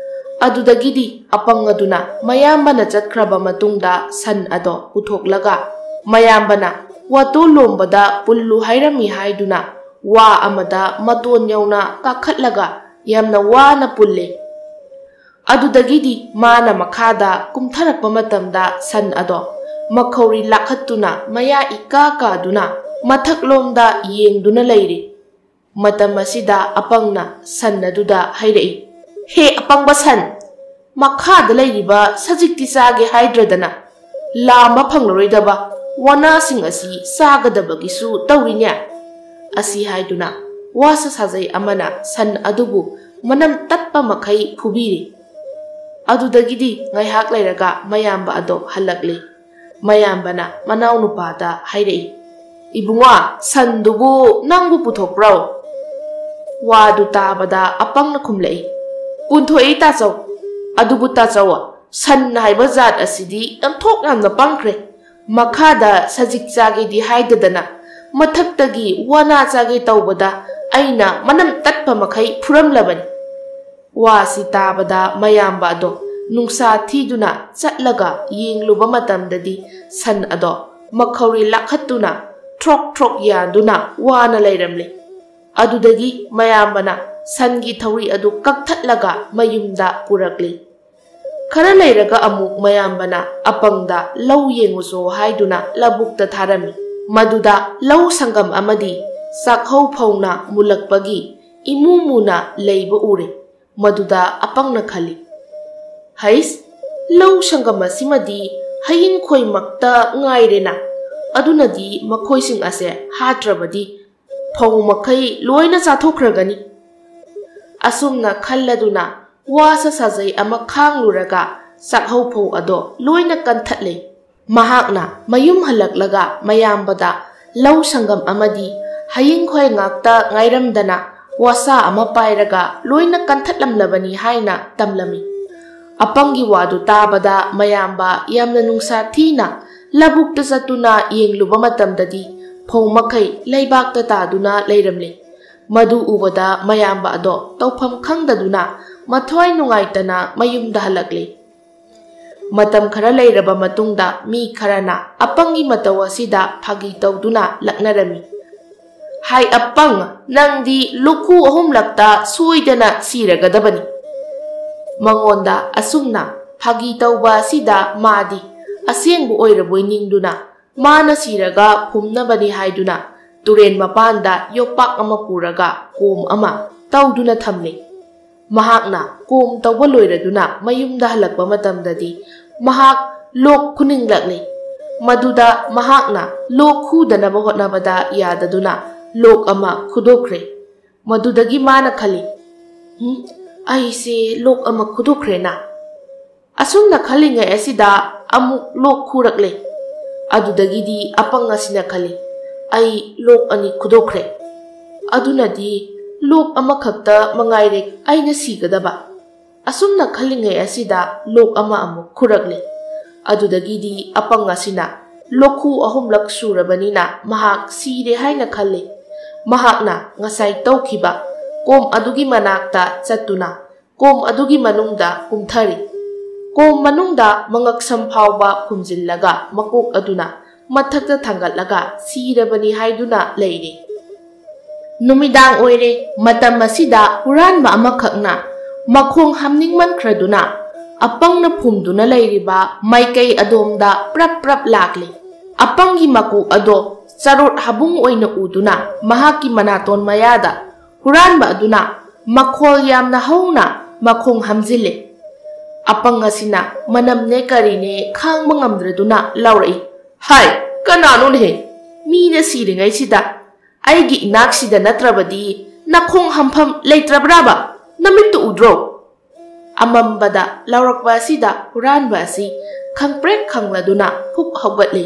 ꯑꯗꯨꯗꯒꯤꯗꯤ ꯑꯄꯪ ꯑꯗꯨꯅ ꯃꯌꯥꯝꯕꯅ ꯆꯠꯈ꯭ꯔꯕ ꯃꯇꯨꯡꯗ ꯁꯟ ꯑꯗꯣ ꯄꯨꯊꯣꯛꯂꯒ ꯃꯌꯥꯝꯕꯅ ꯋꯥꯇꯣꯟ ꯂꯣꯝꯕꯗ ꯄꯨꯜꯂꯨ ꯍꯥꯏꯔꯝꯃꯤ ꯍꯥꯏꯗꯨꯅ ꯋꯥ ꯑꯃꯗ ꯃꯇꯣꯟ ꯌꯧꯅ ꯀꯥꯈꯠꯂꯒ ꯌꯥꯝꯅ ꯋꯥꯅ ꯄꯨꯜꯂꯦ꯫ ꯑꯗꯨꯗꯒꯤꯗꯤ ꯃꯥꯅ ꯃꯈꯥꯗ ꯀꯨꯝꯊꯔꯛꯄ ꯃꯇꯝꯗ ꯁꯟ ꯑꯗꯣ ꯃꯈꯧꯔꯤ ꯂꯥꯈꯠꯇꯨꯅ ꯃꯌꯥ ꯏꯀꯥ ꯀꯥꯗꯨꯅ ꯃꯊꯛꯂꯣꯝꯗ ꯌꯦꯡꯗꯨꯅ ꯂꯩꯔꯦ꯫ ꯃꯇꯝ ꯑꯁꯤꯗ ꯑꯄꯪꯅ ꯁꯟ ꯑꯗꯨꯗ ꯍꯥꯏꯔꯛꯏ, "ꯍꯦ ꯑꯄꯪꯕ ꯁꯟ, ꯃꯈꯥꯗ ꯂꯩꯔꯤꯕ ꯁꯖꯤꯛꯇꯤ ꯆꯥꯒꯦ ꯍꯥꯏꯗ꯭ꯔꯗꯅ, ꯂꯥꯝꯕ ꯐꯪꯂꯔꯣꯏꯗꯕ ꯋꯥꯅꯥꯁꯤꯡ ꯑꯁꯤ ꯆꯥꯒꯗꯕꯒꯤꯁꯨ ꯇꯧꯔꯤꯅꯦ?" ꯑꯁꯤ ꯍꯥꯏꯗꯨꯅ ꯋꯥꯁꯨ ꯁꯥꯖꯩ ꯑꯃꯅ ꯁꯟ ꯑꯗꯨꯕꯨ ꯃꯅꯝ ꯇꯠꯄ ꯃꯈꯩ ꯐꯨꯕꯤꯔꯤ꯫ ꯑꯗꯨꯗꯒꯤꯗꯤ ꯉꯥꯏꯍꯥꯛ ꯂꯩꯔꯒ ꯃꯌꯥꯝꯕ ꯑꯗꯣ ꯍꯜꯂꯛꯂꯤ꯫ ꯃꯌꯥꯝꯕꯅ ꯃꯅꯥꯎꯅꯨꯄꯥꯗ ꯍꯥꯏꯔꯛꯏ, "ꯏꯕꯨꯡꯉꯣ, ꯁꯟꯗꯨꯕꯨ ꯅꯪꯕꯨ ꯄꯨꯊꯣꯛꯄ꯭ꯔꯣ?" ꯋꯥꯗꯨ ꯇꯥꯕꯗ ꯑꯄꯪꯅ ꯈꯨꯝꯂꯛꯏ, "ꯄꯨꯟꯊꯣꯛꯏ ꯇꯥꯆꯧ꯫ ꯑꯗꯨꯕꯨ ꯇꯥꯆꯧ, ꯁꯟ ꯍꯥꯏꯕ ꯖꯥꯠ ꯑꯁꯤꯗꯤ ꯑꯣꯟꯊꯣꯛ ꯌꯥꯝꯅ ꯄꯪꯈ꯭ꯔꯦ꯫ ꯃꯈꯥꯗ ꯁꯖꯤꯛ ꯆꯥꯒꯦꯗꯤ ꯍꯥꯏꯗꯗꯅ ꯃꯊꯛꯇꯒꯤ ꯋꯥꯅꯥ ꯆꯥꯒꯦ ꯇꯧꯕꯗ ꯑꯩꯅ ꯃꯅꯝ ꯇꯠꯄ ꯃꯈꯩ ꯐꯨꯔꯝꯂꯕꯅꯤ"꯫ ꯋꯥꯁꯤ ꯇꯥꯕꯗ ꯃꯌꯥꯝꯕ ꯑꯗꯣ ꯅꯨꯡꯁꯥ ꯊꯤꯗꯨꯅ ꯆꯠꯂꯒ ꯌꯦꯡꯂꯨꯕ ꯃꯇꯝꯗꯗꯤ ꯁꯟ ꯑꯗꯣ ꯃꯈꯧꯔꯤ ꯂꯥꯈꯠꯇꯨꯅ ꯊ꯭ꯔꯣꯛ ꯊ꯭ꯔꯣꯛ ꯌꯥꯟꯗꯨꯅ ꯋꯥꯅ ꯂꯩꯔꯝꯂꯦ꯫ ꯑꯗꯨꯗꯒꯤ ꯃꯌꯥꯝꯕꯅ ꯁꯟꯒꯤ ꯊꯧꯔꯤ ꯑꯗꯨ ꯀꯛꯊꯠꯂꯒ ꯃꯌꯨꯝꯗ ꯄꯨꯔꯛꯂꯤ꯫ ꯈꯔ ꯂꯩꯔꯒ ꯑꯃꯨꯛ ꯃꯌꯥꯝꯕꯅ ꯑꯄꯪꯗ ꯂꯧ ꯌꯦꯡꯉꯨꯆꯣ ꯍꯥꯏꯗꯨꯅ ꯂꯧꯕꯨꯛꯇ ꯊꯥꯔꯝꯃꯤ꯫ ꯃꯗꯨꯗ ꯂꯧ ꯁꯪꯒꯝ ꯑꯃꯗꯤ ꯆꯥꯛꯍꯧ ꯐꯧꯅ ꯃꯨꯜꯂꯛꯄꯒꯤ ꯏꯃꯨ ꯃꯨꯅ ꯂꯩꯕ ꯎꯔꯦ꯫ ꯃꯗꯨꯗ ꯑꯄꯪꯅ ꯈꯜꯂꯤ, "ꯍꯩꯁ, ꯂꯧ ꯁꯪꯒꯝ ꯑꯁꯤꯃꯗꯤ ꯍꯌꯤꯡ ꯈꯣꯏꯃꯛꯇ ꯉꯥꯏꯔꯦꯅ꯫ ꯑꯗꯨꯅꯗꯤ ꯃꯈꯣꯏꯁꯤꯡ ꯑꯁꯦ ꯍꯥꯠꯇ꯭ꯔꯕꯗꯤ ꯐꯧ ꯃꯈꯩ ꯂꯣꯏꯅ ꯆꯥꯊꯣꯛꯈ꯭ꯔꯒꯅꯤ꯫ ꯑꯁꯨꯝꯅ ꯈꯜꯂꯗꯨꯅ ꯋꯥꯁꯥ ꯁꯥꯖꯩ ꯑꯃ ꯈꯥꯡꯂꯨꯔꯒ ꯆꯥꯛꯍꯧ ꯐꯧ ꯑꯗꯣ ꯂꯣꯏꯅ ꯀꯟꯊꯠꯂꯦ꯫ ꯃꯍꯥꯛꯅ ꯃꯌꯨꯝ ꯍꯜꯂꯛꯂꯒ ꯃꯌꯥꯝꯕꯗ ꯂꯧ ꯁꯪꯒꯝ ꯑꯃꯗꯤ ꯍꯌꯤꯡꯈꯣꯏ ꯉꯥꯛꯇ ꯉꯥꯏꯔꯝꯗꯅ ꯋꯥꯁꯥ ꯑꯃ ꯄꯥꯏꯔꯒ ꯂꯣꯏꯅ ꯀꯟꯊꯠꯂꯝꯂꯕꯅꯤ ꯍꯥꯏꯅ ꯇꯝꯂꯝꯃꯤ꯫ ꯑꯄꯪꯒꯤ ꯋꯥꯗꯨ ꯇꯥꯕꯗ ꯃꯌꯥꯝꯕ ꯌꯥꯝꯅ ꯅꯨꯡꯁꯥ ꯊꯤꯅ ꯂꯧꯕꯨꯛꯇ ꯆꯠꯇꯨꯅ ꯌꯦꯡꯂꯨꯕ ꯃꯇꯝꯗꯗꯤ ꯐꯧ ꯃꯈꯩ ꯂꯩꯕꯥꯛꯇ ꯇꯥꯗꯨꯅ ꯂꯩꯔꯝꯂꯦ꯫ ꯃꯗꯨ ꯎꯕꯗ ꯃꯌꯥꯝꯕ ꯑꯗꯣ ꯇꯧꯐꯝ ꯈꯪꯗꯗꯨꯅ ꯃꯊ꯭ꯋꯥꯏ ꯅꯨꯡꯉꯥꯏꯇꯅ ꯃꯌꯨꯝꯗ ꯍꯜꯂꯛꯂꯦ꯫ ꯃꯇꯝ ꯈꯔ ꯂꯩꯔꯕ ꯃꯇꯨꯡꯗ ꯃꯤ ꯈꯔꯅ ꯑꯄꯪꯒꯤ ꯃꯇꯧ ꯑꯁꯤꯗ ꯐꯥꯒꯤ ꯇꯧꯗꯨꯅ ꯂꯛꯅꯔꯝꯃꯤ꯫ "ꯍꯥꯏ ꯑꯄꯪ, ꯅꯪꯗꯤ ꯂꯣꯛꯈꯨ ꯑꯍꯨꯝꯂꯛꯇ ꯁꯣꯏꯗꯅ ꯁꯤꯔꯒꯗꯕꯅꯤ"꯫ ꯃꯉꯣꯟꯗ ꯑꯁꯨꯝꯅ ꯐꯥꯒꯤ ꯇꯧꯕ ꯑꯁꯤꯗ ꯃꯥꯗꯤ ꯑꯁꯦꯡꯕ ꯑꯣꯏꯔꯕꯣꯏ ꯅꯤꯡꯗꯨꯅ ꯃꯥꯅ ꯁꯤꯔꯒ ꯐꯨꯝꯅꯕꯅꯤ ꯍꯥꯏꯗꯨꯅ ꯇꯨꯔꯦꯟ ꯃꯄꯥꯟꯗ ꯌꯣꯄꯥꯛ ꯑꯃ ꯄꯨꯔꯒ ꯀꯣꯝ ꯑꯃ ꯇꯧꯗꯨꯅ ꯊꯝꯂꯦ꯫ ꯃꯍꯥꯛꯅ ꯀꯣꯝ ꯇꯧꯕ ꯂꯣꯏꯔꯗꯨꯅ ꯃꯌꯨꯝꯗ ꯍꯜꯂꯛꯄ ꯃꯇꯝꯗꯗꯤ ꯃꯍꯥꯛ ꯂꯣꯛ ꯈꯨꯅꯤꯡꯂꯛꯂꯦ꯫ ꯃꯗꯨꯗ ꯃꯍꯥꯛꯅ ꯂꯣꯛ ꯈꯨꯗꯅꯕ ꯍꯣꯠꯅꯕꯗ ꯌꯥꯗꯗꯨꯅ ꯂꯣꯛ ꯑꯃ ꯈꯨꯗꯣꯛꯈ꯭ꯔꯦ꯫ ꯃꯗꯨꯗꯒꯤ ꯃꯥꯅ ꯈꯜꯂꯤ, "ꯍꯨꯝ, ꯑꯩꯁꯦ ꯂꯣꯛ ꯑꯃ ꯈꯨꯗꯣꯛꯈ꯭ꯔꯦꯅ"꯫ ꯑꯁꯨꯝꯅ ꯈꯜꯂꯤꯉꯩ ꯑꯁꯤꯗ ꯑꯃꯨꯛ ꯂꯣꯛ ꯈꯨꯔꯛꯂꯦ꯫ ꯑꯗꯨꯗꯒꯤꯗꯤ ꯑꯄꯪ ꯑꯁꯤꯅ ꯈꯜꯂꯤ, "ꯑꯩ ꯂꯣꯛ ꯑꯅꯤ ꯈꯨꯗꯣꯛꯈ꯭ꯔꯦ꯫ ꯑꯗꯨꯅꯗꯤ ꯂꯣꯛ ꯑꯃꯈꯛꯇ ꯃꯉꯥꯏꯔꯦ ꯑꯩꯅ ꯁꯤꯒꯗꯕ"꯫ ꯑꯁꯨꯝꯅ ꯈꯜꯂꯤꯉꯩ ꯑꯁꯤꯗ ꯂꯣꯛ ꯑꯃ ꯑꯃꯨꯛ ꯈꯨꯔꯛꯂꯦ꯫ ꯑꯗꯨꯗꯒꯤꯗꯤ ꯑꯄꯪ ꯑꯁꯤꯅ ꯂꯣꯛꯈꯨ ꯑꯍꯨꯝꯂꯛ ꯁꯨꯔꯕꯅꯤꯅ ꯃꯍꯥꯛ ꯁꯤꯔꯦ ꯍꯥꯏꯅ ꯈꯜꯂꯦ꯫ ꯃꯍꯥꯛꯅ ꯉꯁꯥꯏ ꯇꯧꯈꯤꯕ ꯀꯣꯝ ꯑꯗꯨꯒꯤ ꯃꯅꯥꯛꯇ ꯆꯠꯇꯨꯅ ꯀꯣꯝ ꯑꯗꯨꯒꯤ ꯃꯅꯨꯡꯗ ꯀꯨꯝꯊꯔꯤ꯫ ꯀꯣꯝ ꯃꯅꯨꯡꯗ ꯃꯉꯛꯁꯝ ꯐꯥꯎꯕ ꯈꯨꯝꯖꯤꯜꯂꯒ ꯃꯀꯣꯛ ꯑꯗꯨꯅ ꯃꯊꯛꯇ ꯊꯥꯡꯒꯠꯂꯒ ꯁꯤꯔꯕꯅꯤ ꯍꯥꯏꯗꯨꯅ ꯂꯩꯔꯤ꯫ ꯅꯨꯃꯤꯗꯥꯡ ꯑꯣꯏꯔꯦ꯫ ꯃꯇꯝ ꯑꯁꯤꯗ ꯍꯨꯔꯥꯟꯕ ꯑꯃꯈꯛꯅ ꯃꯈꯣꯡ ꯍꯥꯝꯅꯤꯡꯃꯟꯈ꯭ꯔꯗꯨꯅ ꯑꯄꯪꯅ ꯐꯨꯝꯗꯨꯅ ꯂꯩꯔꯤꯕ ꯃꯥꯏꯀꯩ ꯑꯗꯣꯝꯗ ꯄ꯭ꯔꯞ ꯄ꯭ꯔꯞ ꯂꯥꯛꯂꯤ꯫ ꯑꯄꯪꯒꯤ ꯃꯀꯣꯛ ꯑꯗꯣ ꯆꯔꯣꯠ ꯍꯥꯕꯨꯡ ꯑꯣꯏꯅ ꯎꯗꯨꯅ ꯃꯍꯥꯛꯀꯤ ꯃꯅꯥꯇꯣꯟ ꯃꯌꯥꯗ ꯍꯨꯔꯥꯟꯕ ꯑꯗꯨꯅ ꯃꯈꯣꯜ ꯌꯥꯝꯅ ꯍꯧꯅ ꯃꯈꯣꯡ ꯍꯥꯝꯖꯤꯜꯂꯦ꯫ ꯑꯄꯪ ꯑꯁꯤꯅ ꯃꯅꯝꯅꯦ ꯀꯔꯤꯅꯦ ꯈꯥꯡꯕ ꯉꯝꯗ꯭ꯔꯗꯨꯅ ꯂꯥꯎꯔꯛꯏ, "ꯍꯥꯏ, ꯀꯅꯥꯅꯣꯅꯦꯍꯦ? ꯃꯤꯅ ꯁꯤꯔꯤꯉꯩꯁꯤꯗ ꯑꯩꯒꯤ ꯏꯅꯥꯛꯁꯤꯗ ꯅꯠꯇ꯭ꯔꯕꯗꯤ ꯅꯈꯣꯡ ꯍꯥꯝꯐꯝ ꯂꯩꯇ꯭ꯔꯕ꯭ꯔꯥꯕ? ꯅꯃꯤꯠꯇꯨ ꯎꯗ꯭ꯔꯣ?" ꯑꯃꯝꯕꯗ ꯂꯥꯎꯔꯛꯄ ꯑꯁꯤꯗ ꯍꯨꯔꯥꯟꯕ ꯑꯁꯤ ꯈꯪꯄ꯭ꯔꯦꯛ ꯈꯪꯂꯗꯨꯅ ꯐꯨꯛ ꯍꯧꯒꯠꯂꯤ꯫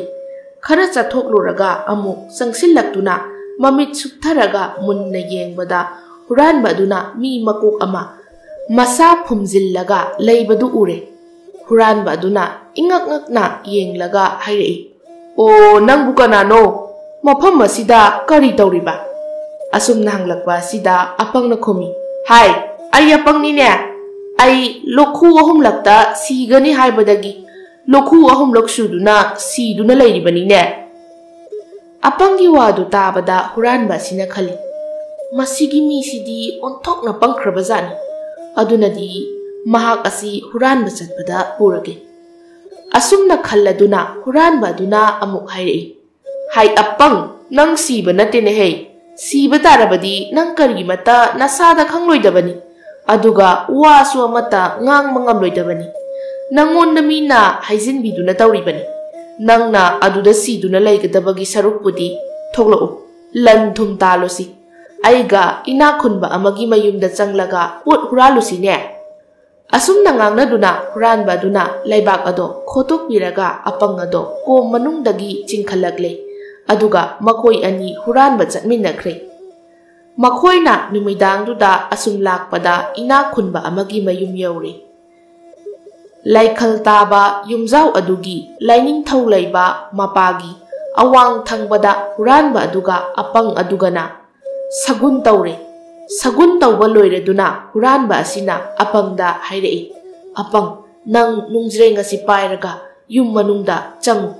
ꯈꯔ ꯆꯠꯊꯣꯛꯂꯨꯔꯒ ꯑꯃꯨꯛ ꯆꯪꯁꯤꯜꯂꯛꯇꯨꯅ ꯃꯃꯤꯠ ꯁꯨꯞꯊꯔꯒ ꯃꯨꯟꯅ ꯌꯦꯡꯕꯗ ꯍꯨꯔꯥꯟꯕ ꯑꯗꯨꯅ ꯃꯤ ꯃꯀꯣꯛ ꯑꯃ ꯃꯁꯥ ꯐꯨꯝꯖꯤꯜꯂꯒ ꯂꯩꯕꯗꯨ ꯎꯔꯦ꯫ ꯍꯨꯔꯥꯟꯕ ꯑꯗꯨꯅ ꯏꯉꯛ ꯉꯛꯅ ꯌꯦꯡꯂꯒ ꯍꯥꯏꯔꯛꯏ, "ꯑꯣ, ꯅꯪꯕꯨ ꯀꯅꯥꯅꯣ? ꯃꯐꯝ ꯑꯁꯤꯗ ꯀꯔꯤ ꯇꯧꯔꯤꯕ?" ꯑꯁꯨꯝꯅ ꯍꯪꯂꯛꯄ ꯑꯁꯤꯗ ꯑꯄꯪꯅ ꯈꯨꯝꯃꯤ, "ꯍꯥꯏ, ꯑꯩ ꯑꯄꯪꯅꯤꯅꯦ꯫ ꯑꯩ ꯂꯣꯛꯈꯨ ꯑꯍꯨꯝꯂꯛꯇ ꯁꯤꯒꯅꯤ ꯍꯥꯏꯕꯗꯒꯤ ꯂꯣꯛꯈꯨ ꯑꯍꯨꯝꯂꯛ ꯁꯨꯗꯨꯅ ꯁꯤꯗꯨꯅ ꯂꯩꯔꯤꯕꯅꯤꯅꯦ꯫" ꯑꯄꯪꯒꯤ ꯋꯥꯗꯨ ꯇꯥꯕꯗ ꯍꯨꯔꯥꯟꯕ ꯑꯁꯤꯅ ꯈꯜꯂꯤ, "ꯃꯁꯤꯒꯤ ꯃꯤꯁꯤꯗꯤ ꯑꯣꯟꯊꯣꯛꯅ ꯄꯪꯈ꯭ꯔꯕꯖꯥꯠꯅꯤ꯫ ꯑꯗꯨꯅꯗꯤ ꯃꯍꯥꯛ ꯑꯁꯤ ꯍꯨꯔꯥꯟꯕ ꯆꯠꯄꯗ ꯄꯨꯔꯒꯦ꯫" ꯑꯁꯨꯝꯅ ꯈꯜꯂꯗꯨꯅ ꯍꯨꯔꯥꯟꯕ ꯑꯗꯨꯅ ꯑꯃꯨꯛ ꯍꯥꯏꯔꯛꯏ, "ꯍꯥꯏ ꯑꯄꯪ, ꯅꯪ ꯁꯤꯕ ꯅꯠꯇꯦꯅꯦꯍꯦ꯫ ꯁꯤꯕ ꯇꯥꯔꯕꯗꯤ ꯅꯪ ꯀꯔꯤꯃꯠꯇ ꯅꯁꯥꯗ ꯈꯪꯂꯣꯏꯗꯕꯅꯤ, ꯑꯗꯨꯒ ꯋꯥꯁꯨ ꯑꯃꯠꯇ ꯉꯥꯡꯕ ꯉꯝꯂꯣꯏꯗꯕꯅꯤ꯫ ꯅꯪꯉꯣꯟꯗ ꯃꯤꯅ ꯍꯥꯏꯖꯤꯟꯕꯤꯗꯨꯅ ꯇꯧꯔꯤꯕꯅꯤ꯫ ꯅꯪꯅ ꯑꯗꯨꯗ ꯁꯤꯗꯨꯅ ꯂꯩꯒꯗꯕꯒꯤ ꯁꯔꯨꯛꯄꯨꯗꯤ ꯊꯣꯛꯂꯛꯎ, ꯂꯟ ꯊꯨꯝ ꯇꯥꯜꯂꯨꯁꯤ꯫ ꯑꯩꯒ ꯏꯅꯥꯛ ꯈꯨꯟꯕ ꯑꯃꯒꯤ ꯃꯌꯨꯝꯗ ꯆꯪꯂꯒ ꯄꯣꯠ ꯍꯨꯔꯥꯜꯂꯨꯁꯤꯅꯦ꯫" ꯑꯁꯨꯝꯅ ꯉꯥꯡꯅꯗꯨꯅ ꯍꯨꯔꯥꯟꯕ ꯑꯗꯨꯅ ꯂꯩꯕꯥꯛ ꯑꯗꯣ ꯈꯣꯠꯇꯣꯛꯄꯤꯔꯒ ꯑꯄꯪ ꯑꯗꯣ ꯀꯣꯝ ꯃꯅꯨꯡꯗꯒꯤ ꯆꯤꯡꯈꯠꯂꯛꯂꯦ꯫ ꯑꯗꯨꯒ ꯃꯈꯣꯏ ꯑꯅꯤ ꯍꯨꯔꯥꯟꯕ ꯆꯠꯃꯤꯟꯅꯈ꯭ꯔꯦ꯫ ꯃꯈꯣꯏꯅ ꯅꯨꯃꯤꯗꯥꯡꯗꯨꯗ ꯑꯁꯨꯝ ꯂꯥꯛꯄꯗ ꯏꯅꯥꯛ ꯈꯨꯟꯕ ꯑꯃꯒꯤ ꯃꯌꯨꯝ ꯌꯧꯔꯦ꯫ ꯂꯥꯏꯈꯜ ꯇꯥꯕ ꯌꯨꯝꯖꯥꯎ ꯑꯗꯨꯒꯤ ꯂꯥꯏꯅꯤꯡꯊꯧ ꯂꯩꯕ ꯃꯄꯥꯒꯤ ꯑꯋꯥꯡ ꯊꯪꯕꯗ ꯍꯨꯔꯥꯟꯕ ꯑꯗꯨꯒ ꯑꯄꯪ ꯑꯗꯨꯒꯅ ꯁꯒꯨꯟ ꯇꯧꯔꯦ꯫ ꯁꯒꯨꯟ ꯇꯧꯕ ꯂꯣꯏꯔꯗꯨꯅ ꯍꯨꯔꯥꯟꯕ ꯑꯁꯤꯅ ꯑꯄꯪꯗ ꯍꯥꯏꯔꯛꯏ, "ꯑꯄꯪ, ꯅꯪ ꯅꯨꯡꯖ꯭ꯔꯦꯡ ꯑꯁꯤ ꯄꯥꯏꯔꯒ ꯌꯨꯝ ꯃꯅꯨꯡꯗ ꯆꯪꯉꯨ꯫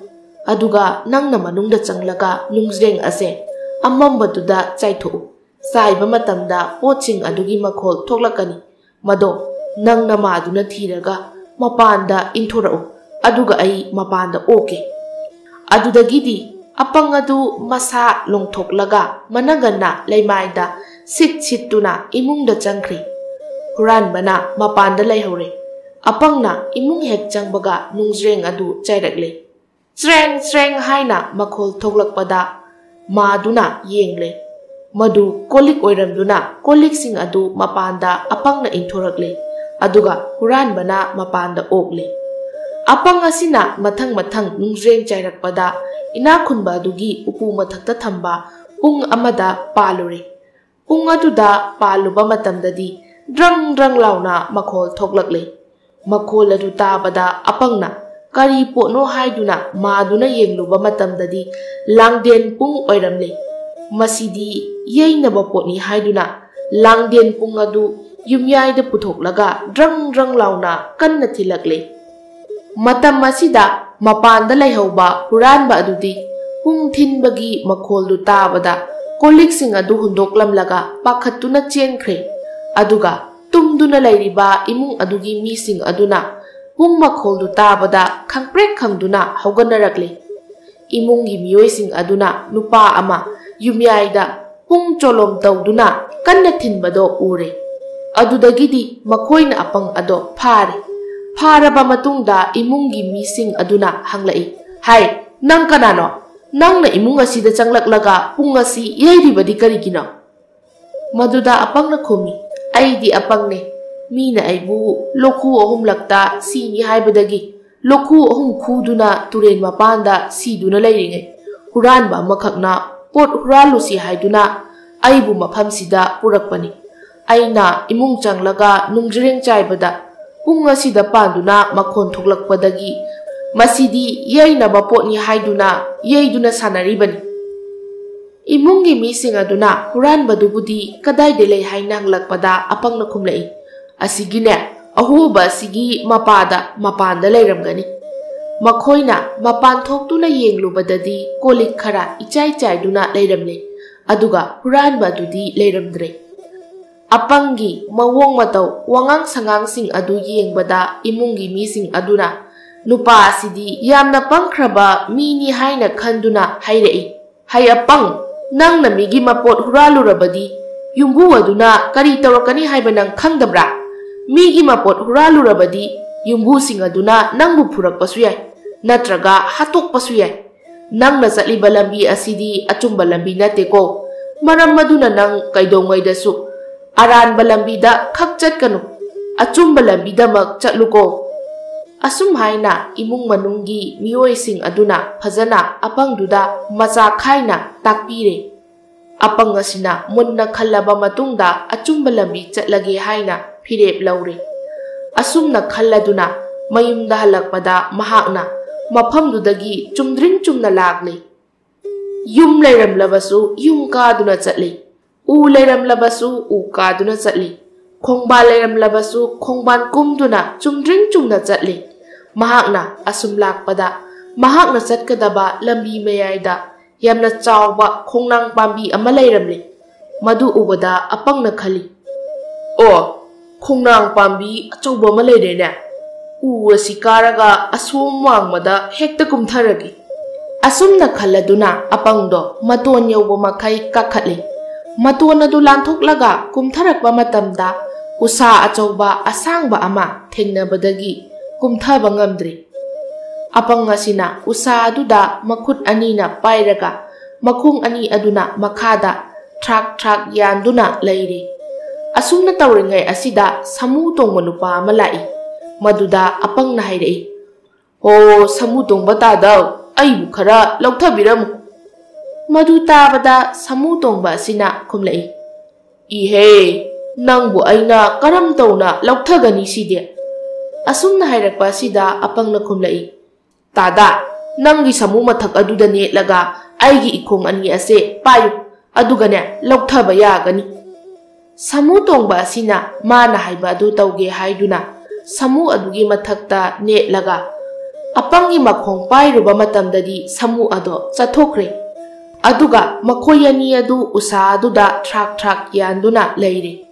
ꯑꯗꯨꯒ ꯅꯪꯅ ꯃꯅꯨꯡꯗ ꯆꯪꯂꯒ ꯅꯨꯡꯖ꯭ꯔꯦꯡ ꯑꯁꯦ ꯑꯃꯝꯕꯗꯨꯗ ꯆꯥꯏꯊꯣꯛꯎ꯫ ꯆꯥꯏꯕ ꯃꯇꯝꯗ ꯄꯣꯠꯁꯤꯡ ꯑꯗꯨꯒꯤ ꯃꯈꯣꯜ ꯊꯣꯛꯂꯛꯀꯅꯤ꯫ ꯃꯗꯣ ꯅꯪ ꯅꯃꯥꯗꯨꯅ ꯊꯤꯔꯒ ꯃꯄꯥꯟꯗ ꯏꯟꯊꯣꯔꯛꯎ, ꯑꯗꯨꯒ ꯑꯩ ꯃꯄꯥꯟꯗ ꯑꯣꯛꯀꯦ꯫" ꯑꯗꯨꯗꯒꯤꯗꯤ ꯑꯄꯪ ꯑꯗꯨ ꯃꯁꯥ ꯂꯣꯡꯊꯣꯛꯂꯒ ꯃꯅꯒꯟꯅ ꯂꯩꯃꯥꯏꯗ ꯁꯤꯠ ꯁꯤꯠꯇꯨꯅ ꯏꯃꯨꯡꯗ ꯆꯪꯈ꯭ꯔꯦ꯫ ꯍꯨꯔꯥꯟꯕꯅ ꯃꯄꯥꯟꯗ ꯂꯩꯍꯧꯔꯦ꯫ ꯑꯄꯪꯅ ꯏꯃꯨꯡ ꯍꯦꯛ ꯆꯪꯕꯒ ꯅꯨꯡꯖ꯭ꯔꯦꯡ ꯑꯗꯨ ꯆꯥꯏꯔꯛꯂꯦ꯫ ꯆ꯭ꯔꯦꯡ ꯆ꯭ꯔꯦꯡ ꯍꯥꯏꯅ ꯃꯈꯣꯜ ꯊꯣꯛꯂꯛꯄꯗ ꯃꯥꯗꯨꯅ ꯌꯦꯡꯂꯦ꯫ ꯃꯗꯨ ꯀꯣꯜꯂꯤꯛ ꯑꯣꯏꯔꯝꯗꯨꯅ ꯀꯣꯜꯂꯤꯛꯁꯤꯡ ꯑꯗꯨ ꯃꯄꯥꯟꯗ ꯑꯄꯪꯅ ꯏꯟꯊꯣꯔꯛꯂꯦ, ꯑꯗꯨꯒ ꯍꯨꯔꯥꯟꯕꯅ ꯃꯄꯥꯟꯗ ꯑꯣꯛꯂꯦ꯫ ꯑꯄꯪ ꯑꯁꯤꯅ ꯃꯊꯪ ꯃꯊꯪ ꯅꯨꯡꯖ꯭ꯔꯦꯡ ꯆꯥꯏꯔꯛꯄꯗ ꯏꯅꯥꯛ ꯈꯨꯟꯕ ꯑꯗꯨꯒꯤ ꯎꯄꯨ ꯃꯊꯛꯇ ꯊꯝꯕ ꯄꯨꯡ ꯑꯃꯗ ꯄꯥꯜꯂꯨꯔꯦ꯫ ꯄꯨꯡ ꯑꯗꯨꯗ ꯄꯥꯜꯂꯨꯕ ꯃꯇꯝꯗꯗꯤ ꯗ꯭ꯔꯪ ꯗ꯭ꯔꯪ ꯂꯥꯎꯅ ꯃꯈꯣꯜ ꯊꯣꯛꯂꯛꯂꯦ꯫ ꯃꯈꯣꯜ ꯑꯗꯨ ꯇꯥꯕꯗ ꯑꯄꯪꯅ ꯀꯔꯤ ꯄꯣꯠꯅꯣ ꯍꯥꯏꯗꯨꯅ ꯃꯥꯗꯨꯅ ꯌꯦꯡꯂꯨꯕ ꯃꯇꯝꯗꯗꯤ ꯂꯥꯡꯗꯦꯟ ꯄꯨꯡ ꯑꯣꯏꯔꯝꯂꯦ꯫ ꯃꯁꯤꯗꯤ ꯌꯩꯅꯕ ꯄꯣꯠꯅꯤ ꯍꯥꯏꯗꯨꯅ ꯂꯥꯡꯗꯦꯟ ꯄꯨꯡ ꯑꯗꯨ ꯌꯨꯝꯌꯥꯏꯗ ꯄꯨꯊꯣꯛꯂꯒ ꯗ꯭ꯔꯪ ꯗ꯭ꯔꯪ ꯂꯥꯎꯅ ꯀꯟꯅ ꯊꯤꯜꯂꯛꯂꯦ꯫ ꯃꯇꯝ ꯑꯁꯤꯗ ꯃꯄꯥꯟꯗ ꯂꯩꯍꯧꯕ ꯍꯨꯔꯥꯟꯕ ꯑꯗꯨꯗꯤ ꯄꯨꯡ ꯊꯤꯟꯕꯒꯤ ꯃꯈꯣꯜꯗꯨ ꯇꯥꯕꯗ ꯀꯣꯜꯂꯤꯛꯁꯤꯡ ꯑꯗꯨ ꯍꯨꯟꯗꯣꯛꯂꯝꯂꯒ ꯄꯥꯈꯠꯇꯨꯅ ꯆꯦꯟꯈ꯭ꯔꯦ꯫ ꯑꯗꯨꯒ ꯇꯨꯝꯗꯨꯅ ꯂꯩꯔꯤꯕ ꯏꯃꯨꯡ ꯑꯗꯨꯒꯤ ꯃꯤꯁꯤꯡ ꯑꯗꯨꯅ ꯄꯨꯡ ꯃꯈꯣꯜꯗꯨ ꯇꯥꯕꯗ ꯈꯪꯄ꯭ꯔꯦꯛ ꯈꯪꯗꯨꯅ ꯍꯧꯒꯠꯅꯔꯛꯂꯦ꯫ ꯏꯃꯨꯡꯒꯤ ꯃꯤꯑꯣꯏꯁꯤꯡ ꯑꯗꯨꯅ ꯅꯨꯄꯥ ꯑꯃ ꯌꯨꯝꯌꯥꯏꯗ ꯄꯨꯡ ꯆꯣꯂꯣꯝ ꯇꯧꯗꯨꯅ ꯀꯟꯅ ꯊꯤꯟꯕꯗꯣ ꯎꯔꯦ꯫ ꯑꯗꯨꯗꯒꯤꯗꯤ ꯃꯈꯣꯏꯅ ꯑꯄꯪ ꯑꯗꯣ ꯐꯥꯔꯦ꯫ ꯐꯥꯔꯕ ꯃꯇꯨꯡꯗ ꯏꯃꯨꯡꯒꯤ ꯃꯤꯁꯤꯡ ꯑꯗꯨꯅ ꯍꯪꯂꯛꯏ, "ꯍꯥꯏ, ꯅꯪ ꯀꯅꯥꯅꯣ? ꯅꯪꯅ ꯏꯃꯨꯡ ꯑꯁꯤꯗ ꯆꯪꯂꯛꯂꯒ ꯄꯨꯡ ꯑꯁꯤ ꯌꯩꯔꯤꯕꯗꯤ ꯀꯔꯤꯒꯤꯅꯣ?" ꯃꯗꯨꯗ ꯑꯄꯪꯅ ꯈꯨꯝꯃꯤ, "ꯑꯩꯗꯤ ꯑꯄꯪꯅꯦ꯫ ꯃꯤꯅ ꯑꯩꯕꯨ ꯂꯣꯈꯨ ꯑꯍꯨꯝꯂꯛꯇ ꯁꯤꯅꯤ ꯍꯥꯏꯕꯗꯒꯤ ꯂꯣꯈꯨ ꯑꯍꯨꯝ ꯈꯨꯗꯨꯅ ꯇꯨꯔꯦꯟ ꯃꯄꯥꯟꯗ ꯁꯤꯗꯨꯅ ꯂꯩꯔꯤꯉꯩ, ꯍꯨꯔꯥꯟꯕ ꯑꯃꯈꯛꯅ ꯄꯣꯠ ꯍꯨꯔꯥꯜꯂꯨꯁꯤ ꯍꯥꯏꯗꯨꯅ ꯑꯩꯕꯨ ꯃꯐꯝꯁꯤꯗ ꯄꯨꯔꯛꯄꯅꯤ꯫ ꯑꯩꯅ ꯏꯃꯨꯡ ꯆꯪꯂꯒ ꯅꯨꯡꯖ꯭ꯔꯦꯡ ꯆꯥꯏꯕꯗ ꯄꯨꯡ ꯑꯁꯤꯗ ꯄꯥꯟꯗꯨꯅ ꯃꯈꯣꯟ ꯊꯣꯛꯂꯛꯄꯗꯒꯤ ꯃꯁꯤꯗꯤ ꯌꯩꯅꯕ ꯄꯣꯠꯅꯤ ꯍꯥꯏꯗꯨꯅ ꯌꯩꯗꯨꯅ ꯁꯥꯟꯅꯔꯤꯕꯅꯤ꯫" ꯏꯃꯨꯡꯒꯤ ꯃꯤꯁꯤꯡ ꯑꯗꯨꯅ ꯍꯨꯔꯥꯟꯕꯗꯨꯕꯨꯗꯤ ꯀꯗꯥꯏꯗ ꯂꯩ ꯍꯥꯏꯅ ꯍꯪꯂꯛꯄꯗ ꯑꯄꯪꯅ ꯈꯨꯝꯂꯛꯏ, "ꯑꯁꯤꯒꯤꯅꯦ, ꯑꯍꯣꯕ ꯑꯁꯤꯒꯤ ꯃꯄꯥꯗ, ꯃꯄꯥꯟꯗ ꯂꯩꯔꯝꯒꯅꯤ꯫" ꯃꯈꯣꯏꯅ ꯃꯄꯥꯟ ꯊꯣꯛꯇꯨꯅ ꯌꯦꯡꯂꯨꯕꯗꯗꯤ ꯀꯣꯜꯂꯤꯛ ꯈꯔ ꯏꯆꯥꯏ ꯆꯥꯏꯗꯨꯅ ꯂꯩꯔꯝꯂꯦ, ꯑꯗꯨꯒ ꯍꯨꯔꯥꯟꯕ ꯑꯗꯨꯗꯤ ꯂꯩꯔꯝꯗ꯭ꯔꯦ꯫ ꯑꯄꯪꯒꯤ ꯃꯑꯣꯡ ꯃꯇꯧ, ꯋꯥꯉꯥꯡ ꯁꯉꯥꯡꯁꯤꯡ ꯑꯗꯨ ꯌꯦꯡꯕꯗ ꯏꯃꯨꯡꯒꯤ ꯃꯤꯁꯤꯡ ꯑꯗꯨꯅ ꯅꯨꯄꯥ ꯑꯁꯤꯗꯤ ꯌꯥꯝꯅ ꯄꯪꯈ꯭ꯔꯕ ꯃꯤꯅꯤ ꯍꯥꯏꯅ ꯈꯟꯗꯨꯅ ꯍꯥꯏꯔꯛꯏ, "ꯍꯩ ꯑꯄꯪ, ꯅꯪꯅ ꯃꯤꯒꯤ ꯃꯄꯣꯠ ꯍꯨꯔꯥꯜꯂꯨꯔꯕꯗꯤ ꯌꯨꯝꯕꯨ ꯑꯗꯨꯅ ꯀꯔꯤ ꯇꯧꯔꯛꯀꯅꯤ ꯍꯥꯏꯕ ꯅꯪ ꯈꯪꯗꯕ꯭ꯔꯥ? ꯃꯤꯒꯤ ꯃꯄꯣꯠ ꯍꯨꯔꯥꯜꯂꯨꯔꯕꯗꯤ ꯌꯨꯝꯕꯨꯁꯤꯡ ꯑꯗꯨꯅ ꯅꯪꯕꯨ ꯐꯨꯔꯛꯄꯁꯨ ꯌꯥꯏ, ꯅꯠꯇ꯭ꯔꯒ ꯍꯥꯠꯇꯣꯛꯄꯁꯨ ꯌꯥꯏ꯫ "ꯅꯪꯅ ꯆꯠꯂꯤꯕ ꯂꯝꯕꯤ ꯑꯁꯤꯗꯤ ꯑꯆꯨꯝꯕ ꯂꯝꯕꯤ ꯅꯠꯇꯦꯀꯣ꯫ ꯃꯔꯝ ꯑꯗꯨꯅ ꯅꯪ ꯀꯩꯗꯧꯉꯩꯗꯁꯨ ꯑꯔꯥꯟꯕ ꯂꯝꯕꯤꯗ ꯈꯛ ꯆꯠꯀꯅꯨ꯫ ꯑꯆꯨꯝꯕ ꯂꯝꯕꯤꯗꯃꯛ ꯆꯠꯂꯨꯀꯣ"꯫ ꯑꯁꯨꯝ ꯍꯥꯏꯅ ꯏꯃꯨꯡ ꯃꯅꯨꯡꯒꯤ ꯃꯤꯑꯣꯏꯁꯤꯡ ꯑꯗꯨꯅ ꯐꯖꯅ ꯑꯄꯪꯗꯨꯗ ꯃꯆꯥ ꯈꯥꯏꯅ ꯇꯥꯛꯄꯤꯔꯦ꯫ ꯑꯄꯪ ꯑꯁꯤꯅ ꯃꯨꯟꯅ ꯈꯜꯂꯕ ꯃꯇꯨꯡꯗ ꯑꯆꯨꯝꯕ ꯂꯝꯕꯤ ꯆꯠꯂꯒꯦ ꯍꯥꯏꯅ ꯐꯤꯔꯦꯞ ꯂꯧꯔꯦ꯫ ꯑꯁꯨꯝꯅ ꯈꯜꯂꯗꯨꯅ ꯃꯌꯨꯝꯗ ꯍꯜꯂꯛꯄꯗ ꯃꯍꯥꯛꯅ ꯃꯐꯝꯗꯨꯗꯒꯤ ꯆꯨꯝꯗ꯭ꯔꯤꯡ ꯆꯨꯝꯅ ꯂꯥꯛꯂꯦ꯫ ꯌꯨꯝ ꯂꯩꯔꯝꯂꯕꯁꯨ ꯌꯨꯝ ꯀꯥꯗꯨꯅ ꯆꯠꯂꯤ꯫ ꯎ ꯂꯩꯔꯝꯂꯕꯁꯨ ꯎ ꯀꯥꯗꯨꯅ ꯆꯠꯂꯤ꯫ ꯈꯣꯡꯕꯥꯟ ꯂꯩꯔꯝꯂꯕꯁꯨ ꯈꯣꯡꯕꯥꯟ ꯀꯨꯝꯗꯨꯅ ꯆꯨꯝꯗ꯭ꯔꯤꯡ ꯆꯨꯝꯅ ꯆꯠꯂꯤ꯫ ꯃꯍꯥꯛꯅ ꯑꯁꯨꯝ ꯂꯥꯛꯄꯗ ꯃꯍꯥꯛꯅ ꯆꯠꯀꯗꯕ ꯂꯝꯕꯤ ꯃꯌꯥꯏꯗ ꯌꯥꯝꯅ ꯆꯥꯎꯕ ꯈꯣꯡꯅꯥꯡ ꯄꯥꯝꯕꯤ ꯑꯃ ꯂꯩꯔꯝꯂꯦ꯫ ꯃꯗꯨ ꯎꯕꯗ ꯑꯄꯪꯅ ꯈꯜꯂꯤ, "ꯑꯣ, ꯈꯣꯡꯅꯥꯡ ꯄꯥꯝꯕꯤ ꯑꯆꯧꯕ ꯑꯃ ꯂꯩꯔꯦꯅꯦ꯫ ꯎ ꯑꯁꯤ ꯀꯥꯔꯒ ꯑꯁꯣꯝ ꯋꯥꯡꯃꯗ ꯍꯦꯛꯇ ꯀꯨꯝꯊꯔꯒꯦ"꯫ ꯑꯁꯨꯝꯅ ꯈꯜꯂꯗꯨꯅ ꯑꯄꯪꯗꯣ ꯃꯇꯣꯟ ꯌꯧꯕ ꯃꯈꯩ ꯀꯥꯈꯠꯂꯤ꯫ ꯃꯇꯣꯟ ꯑꯗꯨ ꯂꯥꯟꯊꯣꯛꯂꯒ ꯀꯨꯝꯊꯔꯛꯄ ꯃꯇꯝꯗ ꯎꯁꯥ ꯑꯆꯧꯕ ꯑꯁꯥꯡꯕ ꯑꯃ ꯊꯦꯡꯅꯕꯗꯒꯤ ꯀꯨꯝꯊꯕ ꯉꯝꯗ꯭ꯔꯤ꯫ ꯑꯄꯪ ꯑꯁꯤꯅ ꯎꯁꯥ ꯑꯗꯨꯗ ꯃꯈꯨꯠ ꯑꯅꯤꯅ ꯄꯥꯏꯔꯒ ꯃꯈꯣꯡ ꯑꯅꯤ ꯑꯗꯨꯅ ꯃꯈꯥꯗ ꯊ꯭ꯔꯥꯛ ꯊ꯭ꯔꯥꯛ ꯌꯥꯟꯗꯨꯅ ꯂꯩꯔꯤ꯫ ꯑꯁꯨꯝꯅ ꯇꯧꯔꯤꯉꯩ ꯑꯁꯤꯗ ꯁꯥꯃꯨ ꯇꯣꯡꯕ ꯅꯨꯄꯥ ꯑꯃ ꯂꯥꯛꯏ꯫ ꯃꯗꯨꯗ ꯑꯄꯪꯅ ꯍꯥꯏꯔꯛꯏ, "ꯍꯣ, ꯁꯥꯃꯨ ꯇꯣꯡꯕ ꯇꯥꯗꯧ, ꯑꯩꯕꯨ ꯈꯔ ꯂꯧꯊꯕꯤꯔꯝꯃꯨ"꯫ ꯃꯗꯨ ꯇꯥꯕꯗ ꯁꯥꯃꯨ ꯇꯣꯡꯕ ꯑꯁꯤꯅ ꯈꯨꯝꯂꯛꯏ, "ꯏꯍꯦ, ꯅꯪꯕꯨ ꯑꯩꯅ ꯀꯔꯝ ꯇꯧꯅ ꯂꯧꯊꯒꯅꯤ ꯁꯤꯗꯤ?" ꯑꯁꯨꯝꯅ ꯍꯥꯏꯔꯛꯄ ꯑꯁꯤꯗ ꯑꯄꯪꯅ ꯈꯨꯝꯂꯛꯏ, "ꯇꯥꯗꯥ, ꯅꯪꯒꯤ ꯁꯥꯃꯨ ꯃꯊꯛ ꯑꯗꯨꯗ ꯅꯦꯠꯂꯒ ꯑꯩꯒꯤ ꯏꯈꯣꯡ ꯑꯅꯤ ꯑꯁꯦ ꯄꯥꯏꯌꯨ, ꯑꯗꯨꯒꯅꯦ ꯂꯧꯊꯕ ꯌꯥꯒꯅꯤ"꯫ ꯁꯥꯃꯨ ꯇꯣꯡꯕ ꯑꯁꯤꯅ ꯃꯥꯅ ꯍꯥꯏꯕ ꯑꯗꯨ ꯇꯧꯒꯦ ꯍꯥꯏꯗꯨꯅ ꯁꯥꯃꯨ ꯑꯗꯨꯒꯤ ꯃꯊꯛꯇ ꯅꯦꯠꯂꯒ ꯑꯄꯪꯒꯤ ꯃꯈꯣꯡ ꯄꯥꯏꯔꯨꯕ ꯃꯇꯝꯗꯗꯤ ꯁꯥꯃꯨ ꯑꯗꯣ ꯆꯠꯊꯣꯛꯈ꯭ꯔꯦ꯫ ꯑꯗꯨꯒ ꯃꯈꯣꯏ ꯑꯅꯤ ꯑꯗꯨ ꯎꯁꯥ ꯑꯗꯨꯗ ꯊ꯭ꯔꯥꯛ ꯊ꯭ꯔꯥꯛ ꯌꯥꯟꯗꯨꯅ ꯂꯩꯔꯦ꯫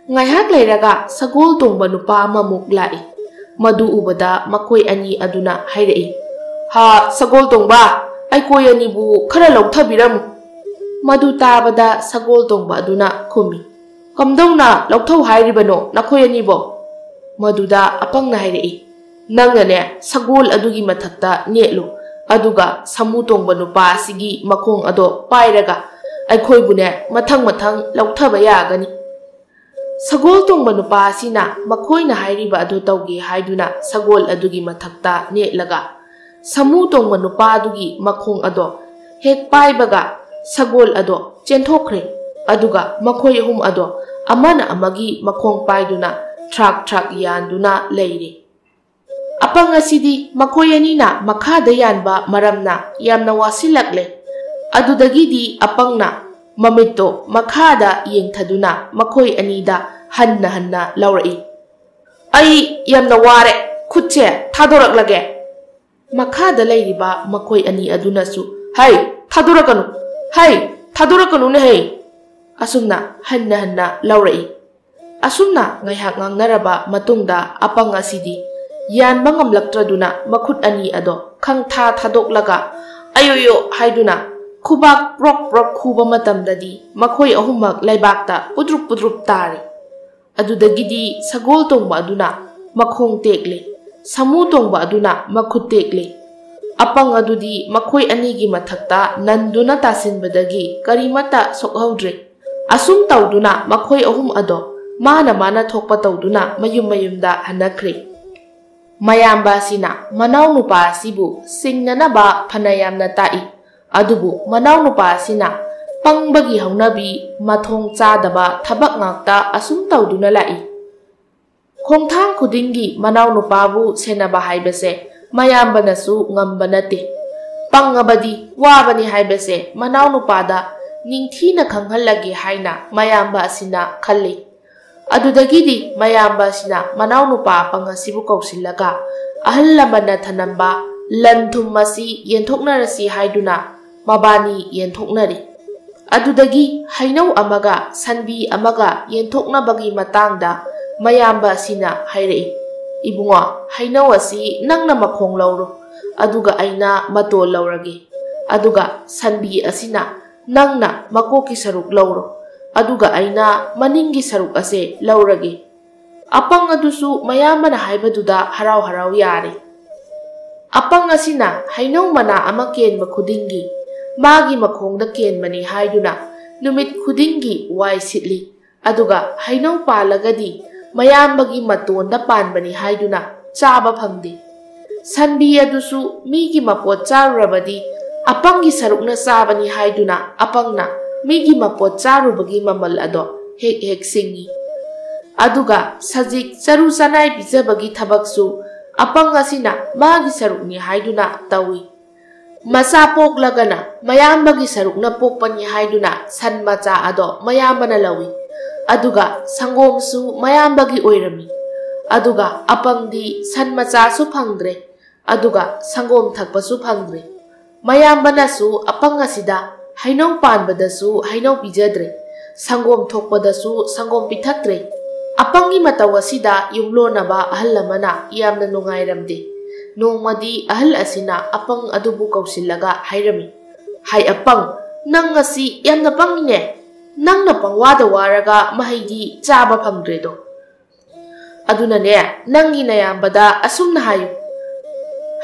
ꯉꯥꯏꯍꯥꯛ ꯂꯩꯔꯒ ꯁꯒꯣꯜ ꯇꯣꯡꯕ ꯅꯨꯄꯥ ꯑꯃꯃꯨꯛ ꯂꯥꯛꯏ꯫ ꯃꯗꯨ ꯎꯕꯗ ꯃꯈꯣꯏ ꯑꯅꯤ ꯑꯗꯨꯅ ꯍꯥꯏꯔꯛꯏ, "ꯍꯥ, ꯁꯒꯣꯜ ꯇꯣꯡꯕ, ꯑꯩꯈꯣꯏ ꯑꯅꯤꯕꯨ ꯈꯔ ꯂꯧꯊꯕꯤꯔꯝꯃꯨ"꯫ ꯃꯗꯨ ꯇꯥꯕꯗ ꯁꯒꯣꯜ ꯇꯣꯡꯕ ꯑꯗꯨꯅ ꯈꯨꯝꯃꯤ, "ꯀꯝꯗꯧꯅ ꯂꯧꯊꯧ ꯍꯥꯏꯔꯤꯕꯅꯣ ꯅꯈꯣꯏ ꯑꯅꯤꯕꯣ?" ꯃꯗꯨꯗ ꯑꯄꯪꯅ ꯍꯥꯏꯔꯛꯏ, "ꯅꯪꯅꯅꯦ ꯁꯒꯣꯜ ꯑꯗꯨꯒꯤ ꯃꯊꯛꯇ ꯅꯦꯠꯂꯨ, ꯑꯗꯨꯒ ꯁꯥꯃꯨ ꯇꯣꯡꯕ ꯅꯨꯄꯥ ꯑꯁꯤꯒꯤ ꯃꯈꯣꯡ ꯑꯗꯣ ꯄꯥꯏꯔꯒ ꯑꯩꯈꯣꯏꯕꯨꯅꯦ ꯃꯊꯪ ꯃꯊꯪ ꯂꯧꯊꯕ ꯌꯥꯒꯅꯤ꯫ ꯁꯒꯣꯜ ꯇꯣꯡꯕ ꯅꯨꯄꯥ ꯑꯁꯤꯅ ꯃꯈꯣꯏꯅ ꯍꯥꯏꯔꯤꯕ ꯑꯗꯨ ꯇꯧꯒꯦ ꯍꯥꯏꯗꯨꯅ ꯁꯒꯣꯜ ꯑꯗꯨꯒꯤ ꯃꯊꯛꯇ ꯅꯦꯠꯂꯒ ꯁꯥꯃꯨ ꯇꯣꯡꯕ ꯅꯨꯄꯥ ꯑꯗꯨꯒꯤ ꯃꯈꯣꯡ ꯑꯗꯣ ꯍꯦꯛ ꯄꯥꯏꯕꯒ ꯁꯒꯣꯜ ꯑꯗꯣ ꯆꯦꯟꯊꯣꯛꯈ꯭ꯔꯦ꯫ ꯑꯗꯨꯒ ꯃꯈꯣꯏ ꯑꯍꯨꯝ ꯑꯗꯣ ꯑꯃꯅ ꯑꯃꯒꯤ ꯃꯈꯣꯡ ꯄꯥꯏꯗꯨꯅ ꯊ꯭ꯔꯥꯛ ꯊ꯭ꯔꯥꯛ ꯌꯥꯟꯗꯨꯅ ꯂꯩꯔꯦ꯫ ꯑꯄꯪ ꯑꯁꯤꯗꯤ ꯃꯈꯣꯏ ꯑꯅꯤꯅ ꯃꯈꯥꯗ ꯌꯥꯟꯕ ꯃꯔꯝꯅ ꯌꯥꯝꯅ ꯋꯥꯁꯤꯜꯂꯛꯂꯦ꯫ ꯑꯗꯨꯗꯒꯤꯗꯤ ꯑꯄꯪꯅ ꯃꯃꯤꯠꯇꯣ ꯃꯈꯥꯗ ꯌꯦꯡꯊꯗꯨꯅ ꯃꯈꯣꯏ ꯑꯅꯤꯗ ꯍꯟꯅ ꯍꯟꯅ ꯂꯥꯎꯔꯛꯏ, "ꯑꯩ ꯌꯥꯝꯅ ꯋꯥꯔꯦ, ꯈꯨꯠꯁꯦ ꯊꯥꯗꯣꯔꯛꯂꯒꯦ"꯫ ꯃꯈꯥꯗ ꯂꯩꯔꯤꯕ ꯃꯈꯣꯏ ꯑꯅꯤ ꯑꯗꯨꯅꯁꯨ, "ꯍꯩ, ꯊꯥꯗꯣꯔꯛꯀꯅꯨ, ꯍꯩ, ꯊꯥꯗꯣꯔꯛꯀꯅꯨꯅꯦ, ꯍꯩ"꯫ ꯑꯁꯨꯝꯅ ꯍꯟꯅ ꯍꯟꯅ ꯂꯥꯎꯔꯛꯏ꯫ ꯑꯁꯨꯝꯅ ꯉꯥꯏꯍꯥꯛ ꯉꯥꯡꯅꯔꯕ ꯃꯇꯨꯡꯗ ꯑꯄꯪ ꯑꯁꯤꯗꯤ ꯌꯥꯟꯕ ꯉꯝꯂꯛꯇ꯭ꯔꯗꯨꯅ ꯃꯈꯨꯠ ꯑꯅꯤ ꯑꯗꯣ ꯈꯪꯊꯥ ꯊꯥꯗꯣꯛꯂꯒ "ꯑꯌꯣꯌꯣ" ꯍꯥꯏꯗꯨꯅ ꯈꯨꯕꯥꯛ ꯄ꯭ꯔꯣꯛ ꯄ꯭ꯔꯣꯛ ꯈꯨꯕ ꯃꯇꯝꯗꯗꯤ ꯃꯈꯣꯏ ꯑꯍꯨꯝꯃꯛ ꯂꯩꯕꯥꯛꯇ ꯄꯨꯗ꯭ꯔꯨꯞ ꯄꯨꯗ꯭ꯔꯨꯞ ꯇꯥꯔꯤ꯫ ꯑꯗꯨꯗꯒꯤꯗꯤ ꯁꯒꯣꯜ ꯇꯣꯡꯕ ꯑꯗꯨꯅ ꯃꯈꯣꯡ ꯇꯦꯛꯂꯦ, ꯁꯥꯃꯨ ꯇꯣꯡꯕ ꯑꯗꯨꯅ ꯃꯈꯨꯠ ꯇꯦꯛꯂꯦ꯫ ꯑꯄꯪ ꯑꯗꯨꯗꯤ ꯃꯈꯣꯏ ꯑꯅꯤꯒꯤ ꯃꯊꯛꯇ ꯅꯟꯗꯨꯅ ꯇꯥꯁꯤꯟꯕꯗꯒꯤ ꯀꯔꯤꯃꯠꯇ ꯁꯣꯛꯍꯧꯗ꯭ꯔꯦ꯫ ꯑꯁꯨꯝ ꯇꯧꯗꯨꯅ ꯃꯈꯣꯏ ꯑꯍꯨꯝ ꯑꯗꯣ ꯃꯥꯅ ꯃꯥꯅ ꯊꯣꯛꯄ ꯇꯧꯗꯨꯅ ꯃꯌꯨꯝ ꯃꯌꯨꯝꯗ ꯍꯟꯅꯈ꯭ꯔꯦ꯫ ꯃꯌꯥꯝꯕ ꯑꯁꯤꯅ ꯃꯅꯥꯎꯅꯨꯄꯥ ꯑꯁꯤꯕꯨ ꯁꯤꯡꯅꯅꯕ ꯐꯅ ꯌꯥꯝꯅ ꯇꯥꯛꯏ, ꯑꯗꯨꯕꯨ ꯃꯅꯥꯎꯅꯨꯄꯥ ꯑꯁꯤꯅ ꯄꯪꯕꯒꯤ ꯍꯧꯅꯕꯤ, ꯃꯊꯣꯡ ꯆꯥꯗꯕ ꯊꯕꯛ ꯉꯥꯛꯇ ꯑꯁꯨꯝ ꯇꯧꯗꯨꯅ ꯂꯥꯛꯏ꯫ ꯈꯣꯡꯊꯥꯡ ꯈꯨꯗꯤꯡꯒꯤ ꯃꯅꯥꯎꯅꯨꯄꯥꯕꯨ ꯁꯦꯟꯅꯕ ꯍꯥꯏꯕꯁꯦ ꯃꯌꯥꯝꯕꯅꯁꯨ ꯉꯝꯕ ꯅꯠꯇꯦ꯫ ꯄꯪꯉꯕꯗꯤ ꯋꯥꯕꯅꯤ ꯍꯥꯏꯕꯁꯦ ꯃꯅꯥꯎꯅꯨꯄꯥꯗ ꯅꯤꯡꯊꯤꯅ ꯈꯪꯍꯜꯂꯒꯦ ꯍꯥꯏꯅ ꯃꯌꯥꯝꯕ ꯑꯁꯤꯅ ꯈꯜꯂꯤ꯫ ꯑꯗꯨꯗꯒꯤꯗꯤ ꯃꯌꯥꯝꯕ ꯑꯁꯤꯅ ꯃꯅꯥꯎꯅꯨꯄꯥ ꯑꯄꯪ ꯑꯁꯤꯕꯨ ꯀꯧꯁꯤꯜꯂꯒ ꯑꯍꯜ ꯂꯃꯟꯅ ꯊꯅꯝꯕ ꯂꯟ ꯊꯨꯝ ꯑꯁꯤ ꯌꯦꯟꯊꯣꯛꯅꯔꯁꯤ ꯍꯥꯏꯗꯨꯅ ꯃꯕꯥꯅꯤ ꯌꯦꯟꯊꯣꯛꯅꯔꯤ꯫ ꯑꯗꯨꯗꯒꯤ ꯍꯩꯅꯧ ꯑꯃꯒ ꯁꯟꯕꯤ ꯑꯃꯒ ꯌꯦꯟꯊꯣꯛꯅꯕꯒꯤ ꯃꯇꯥꯡꯗ ꯃꯌꯥꯝꯕ ꯑꯁꯤꯅ ꯍꯥꯏꯔꯛꯏ, "ꯏꯕꯨꯡꯉꯣ, ꯍꯩꯅꯧ ꯑꯁꯤ ꯅꯪꯅ ꯃꯈꯣꯡ ꯂꯧꯔꯣ, ꯑꯗꯨꯒ ꯑꯩꯅ ꯃꯇꯣꯜ ꯂꯧꯔꯒꯦ꯫ ꯑꯗꯨꯒ ꯁꯟꯕꯤ ꯑꯁꯤꯅ ꯅꯪꯅ ꯃꯀꯣꯛꯀꯤ ꯁꯔꯨꯛ ꯂꯧꯔꯣ, ꯑꯗꯨꯒ ꯑꯩꯅ ꯃꯅꯤꯡꯒꯤ ꯁꯔꯨꯛ ꯑꯁꯦ ꯂꯧꯔꯒꯦ"꯫ ꯑꯄꯪ ꯑꯗꯨꯁꯨ ꯃꯌꯥꯝꯕꯅ ꯍꯥꯏꯕꯗꯨꯗ ꯍꯔꯥꯎ ꯍꯔꯥꯎ ꯌꯥꯔꯦ꯫ ꯑꯄꯪ ꯑꯁꯤꯅ ꯍꯩꯅꯧ ꯃꯅꯥ ꯑꯃ ꯀꯦꯟꯕ ꯈꯨꯗꯤꯡꯒꯤ ꯃꯥꯒꯤ ꯃꯈꯣꯡꯗ ꯀꯦꯟꯕꯅꯤ ꯍꯥꯏꯗꯨꯅ ꯅꯨꯃꯤꯠ ꯈꯨꯗꯤꯡꯒꯤ ꯋꯥꯏ ꯁꯤꯠꯂꯤ꯫ ꯑꯗꯨꯒ ꯍꯩꯅꯧ ꯄꯥꯜꯂꯒꯗꯤ ꯃꯌꯥꯝꯕꯒꯤ ꯃꯇꯣꯟꯗ ꯄꯥꯟꯕꯅꯤ ꯍꯥꯏꯗꯨꯅ ꯆꯥꯕ ꯐꯪꯗꯦ꯫ ꯁꯟꯕꯤ ꯑꯗꯨꯁꯨ ꯃꯤꯒꯤ ꯃꯄꯣꯠ ꯆꯥꯔꯨꯔꯕꯗꯤ ꯑꯄꯪꯒꯤ ꯁꯔꯨꯛꯅ ꯆꯥꯕꯅꯤ ꯍꯥꯏꯗꯨꯅ ꯑꯄꯪꯅ ꯃꯤꯒꯤ ꯃꯄꯣꯠ ꯆꯥꯔꯨꯕꯒꯤ ꯃꯃꯜ ꯑꯗꯣ ꯍꯦꯛ ꯍꯦꯛ ꯁꯤꯡꯏ꯫ ꯑꯗꯨꯒ ꯁꯖꯤꯛ ꯆꯔꯨ ꯆꯅꯥꯏ ꯄꯤꯖꯕꯒꯤ ꯊꯕꯛꯁꯨ ꯑꯄꯪ ꯑꯁꯤꯅ ꯃꯥꯒꯤ ꯁꯔꯨꯛꯅꯤ ꯍꯥꯏꯗꯨꯅ ꯇꯧꯏ꯫ ꯃꯆꯥ ꯄꯣꯛꯂꯒꯅ ꯃꯌꯥꯝꯕꯒꯤ ꯁꯔꯨꯛꯅ ꯄꯣꯛꯄꯅꯤ ꯍꯥꯏꯗꯨꯅ ꯁꯟ ꯃꯆꯥ ꯑꯗꯣ ꯃꯌꯥꯝꯕꯅ ꯂꯧꯏ꯫ ꯑꯗꯨꯒ ꯁꯪꯒꯣꯝꯁꯨ ꯃꯌꯥꯝꯕꯒꯤ ꯑꯣꯏꯔꯝꯃꯤ꯫ ꯑꯗꯨꯒ ꯑꯄꯪꯗꯤ ꯁꯟ ꯃꯆꯥꯁꯨ ꯐꯪꯗ꯭ꯔꯦ꯫ ꯑꯗꯨꯒ ꯁꯪꯒꯣꯝ ꯊꯛꯄꯁꯨ ꯐꯪꯗ꯭ꯔꯦ꯫ ꯃꯌꯥꯝꯕꯅꯁꯨ ꯑꯄꯪ ꯑꯁꯤꯗ ꯍꯩꯅꯧ ꯄꯥꯟꯕꯗꯁꯨ ꯍꯩꯅꯧ ꯄꯤꯖꯗ꯭ꯔꯦ, ꯁꯪꯒꯣꯝ ꯊꯣꯛꯄꯗꯁꯨ ꯁꯪꯒꯣꯝ ꯄꯤꯊꯛꯇ꯭ꯔꯦ꯫ ꯑꯄꯪꯒꯤ ꯃꯇꯧ ꯑꯁꯤꯗ ꯌꯨꯝꯂꯣꯟꯅꯕ ꯑꯍꯜ ꯑꯃꯅ ꯌꯥꯝꯅ ꯅꯨꯡꯉꯥꯏꯔꯝꯗꯦ꯫ ꯅꯣꯡꯃꯗꯤ ꯑꯍꯜ ꯑꯁꯤꯅ ꯑꯄꯪ ꯑꯗꯨꯕꯨ ꯀꯧꯁꯤꯜꯂꯒ ꯍꯥꯏꯔꯝꯃꯤ, "ꯍꯥꯏ ꯑꯄꯪ, ꯅꯪ ꯑꯁꯤ ꯌꯥꯝꯅ ꯄꯪꯉꯤꯅꯦ꯫ ꯅꯪꯅ ꯄꯪꯋꯥꯗ ꯋꯥꯔꯒ ꯃꯍꯩꯗꯤ ꯆꯥꯕ ꯐꯪꯗ꯭ꯔꯦꯗꯣ꯫ ꯑꯗꯨꯅꯅꯦ, ꯅꯪꯒꯤ ꯅꯌꯥꯝꯕꯗ ꯑꯁꯨꯝꯅ ꯍꯥꯏꯌꯨ,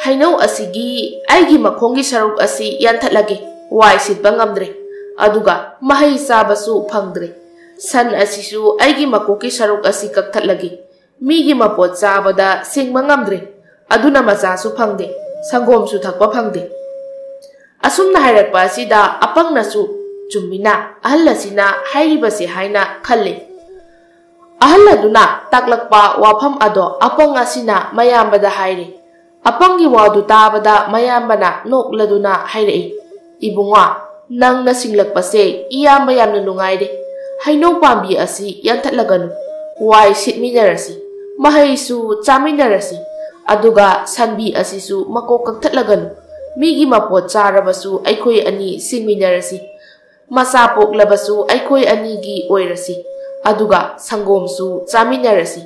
'ꯍꯩꯅꯧ ꯑꯁꯤꯒꯤ ꯑꯩꯒꯤ ꯃꯈꯣꯡꯒꯤ ꯁꯔꯨꯛ ꯑꯁꯤ ꯌꯥꯟꯊꯠꯂꯒꯦ, ꯋꯥꯏ ꯁꯤꯠꯄ ꯉꯝꯗ꯭ꯔꯦ꯫ ꯑꯗꯨꯒ ꯃꯍꯩ ꯆꯥꯕꯁꯨ ꯐꯪꯗ꯭ꯔꯦ꯫ ꯁꯟ ꯑꯁꯤꯁꯨ ꯑꯩꯒꯤ ꯃꯀꯣꯛꯀꯤ ꯁꯔꯨꯛ ꯑꯁꯤ ꯀꯛꯊꯠꯂꯒꯦ꯫ ꯃꯤꯒꯤ ꯃꯄꯣꯠ ꯆꯥꯕꯗ ꯁꯤꯡꯕ ꯉꯝꯗ꯭ꯔꯦ꯫ ꯑꯗꯨꯅ ꯃꯆꯥꯁꯨ ꯐꯪꯗꯦ, ꯁꯪꯒꯣꯝꯁꯨ ꯊꯛꯄ ꯐꯪꯗꯦ.'" ꯑꯁꯨꯝꯅ ꯍꯥꯏꯔꯛꯄ ꯑꯁꯤꯗ ꯑꯄꯪꯅꯁꯨ, "ꯆꯨꯝꯃꯤꯅ ꯑꯍꯜ ꯑꯁꯤꯅ ꯍꯥꯏꯔꯤꯕꯁꯦ" ꯍꯥꯏꯅ ꯈꯜꯂꯤ꯫ ꯑꯍꯜ ꯑꯗꯨꯅ ꯇꯥꯛꯂꯛꯄ ꯋꯥꯐꯝ ꯑꯗꯣ ꯑꯄꯪ ꯑꯁꯤꯅ ꯃꯌꯥꯝꯕꯗ ꯍꯥꯏꯔꯤ꯫ ꯑꯄꯪꯒꯤ ꯋꯥꯗꯨ ꯇꯥꯕꯗ ꯃꯌꯥꯝꯕꯅ ꯅꯣꯛꯂꯗꯨꯅ ꯍꯥꯏꯔꯛꯏ, "ꯏꯕꯨꯡꯉꯣ, ꯅꯪꯅ ꯁꯤꯡꯂꯛꯄꯁꯦ ꯏꯌꯥꯝꯕ ꯌꯥꯝꯅ ꯅꯨꯡꯉꯥꯏꯔꯦ꯫ ꯍꯩꯅꯧ ꯄꯥꯝꯕꯤ ꯑꯁꯤ ꯌꯥꯟꯊꯠꯂꯒꯅꯨ꯫ ꯋꯥꯏ ꯁꯤꯠꯃꯤꯟꯅꯔꯁꯤ, ꯃꯍꯩꯁꯨ ꯆꯥꯃꯤꯟꯅꯔꯁꯤ, ꯑꯗꯨꯒ ꯁꯟꯕꯤ ꯑꯁꯤꯁꯨ ꯃꯀꯣꯛ ꯀꯛꯊꯠꯂꯒꯅꯨ꯫ ꯃꯤꯒꯤ ꯃꯄꯣꯠ ꯆꯥꯔꯕꯁꯨ ꯑꯩꯈꯣꯏ ꯑꯅꯤ ꯁꯤꯡꯃꯤꯟꯅꯔꯁꯤ꯫ ꯃꯆꯥ ꯄꯣꯛꯂꯕꯁꯨ ꯑꯩꯈꯣꯏ ꯑꯅꯤꯒꯤ ꯑꯣꯏꯔꯁꯤ, ꯑꯗꯨꯒ ꯁꯪꯒꯣꯝꯁꯨ ꯆꯥꯃꯤꯟꯅꯔꯁꯤ꯫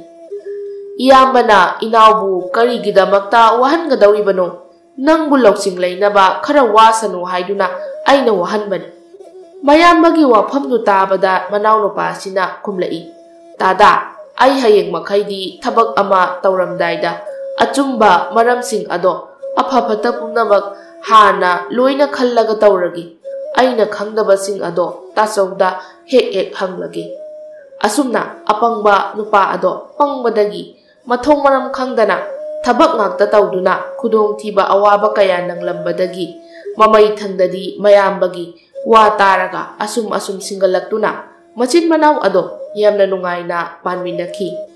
ꯏꯌꯥꯝꯕꯅ ꯏꯅꯥꯎꯕꯨ ꯀꯔꯤꯒꯤꯗꯃꯛꯇ ꯋꯥꯍꯟꯒꯗꯧꯔꯤꯕꯅꯣ? ꯅꯪꯕꯨ ꯂꯧꯁꯤꯡ ꯂꯩꯅꯕ ꯈꯔ ꯋꯥꯁꯅꯨ ꯍꯥꯏꯗꯨꯅ ꯑꯩꯅ ꯋꯥꯍꯟꯕꯅꯤ꯫" ꯃꯌꯥꯝꯕꯒꯤ ꯋꯥꯐꯝꯗꯨ ꯇꯥꯕꯗ ꯃꯅꯥꯎꯅꯨꯄꯥ ꯑꯁꯤꯅ ꯈꯨꯝꯂꯛꯏ, "ꯇꯥꯗꯥ, ꯑꯩ ꯍꯌꯦꯡ ꯃꯈꯩꯗꯤ ꯊꯕꯛ ꯑꯃ ꯇꯧꯔꯝꯗꯥꯏꯗ ꯑꯆꯨꯝꯕ ꯃꯔꯝꯁꯤꯡ ꯑꯗꯣ ꯑꯐ ꯐꯠꯇ ꯄꯨꯝꯅꯃꯛ ꯍꯥꯟꯅ ꯂꯣꯏꯅ ꯈꯜꯂꯒ ꯇꯧꯔꯒꯦ꯫ ꯑꯩꯅ ꯈꯪꯗꯕꯁꯤꯡ ꯑꯗꯣ ꯇꯥꯆꯧꯗ ꯍꯦꯛ ꯍꯦꯛ ꯍꯪꯂꯒꯦ꯫ ꯑꯁꯨꯝꯅ ꯑꯄꯪꯕ ꯅꯨꯄꯥ ꯑꯗꯣ ꯄꯪꯕꯗꯒꯤ ꯃꯊꯣꯡ ꯃꯔꯝ ꯈꯪꯗꯅ ꯊꯕꯛ ꯉꯥꯛꯇ ꯇꯧꯗꯨꯅ ꯈꯨꯗꯣꯡꯊꯤꯕ ꯑꯋꯥꯕ ꯀꯌꯥ ꯅꯪꯂꯝꯕꯗꯒꯤ ꯃꯃꯩ ꯊꯪꯗꯗꯤ ꯃꯌꯥꯝꯕꯒꯤ ꯋꯥ ꯇꯥꯔꯒ ꯑꯁꯨꯝ ꯑꯁꯨꯝ ꯁꯤꯡꯒꯠꯂꯛꯇꯨꯅ ꯃꯆꯤꯟ ꯃꯅꯥꯎ ꯑꯗꯣ ꯌꯥꯝꯅ ꯅꯨꯡꯉꯥꯏꯅ ꯄꯥꯟꯃꯤꯟꯅꯈꯤ꯫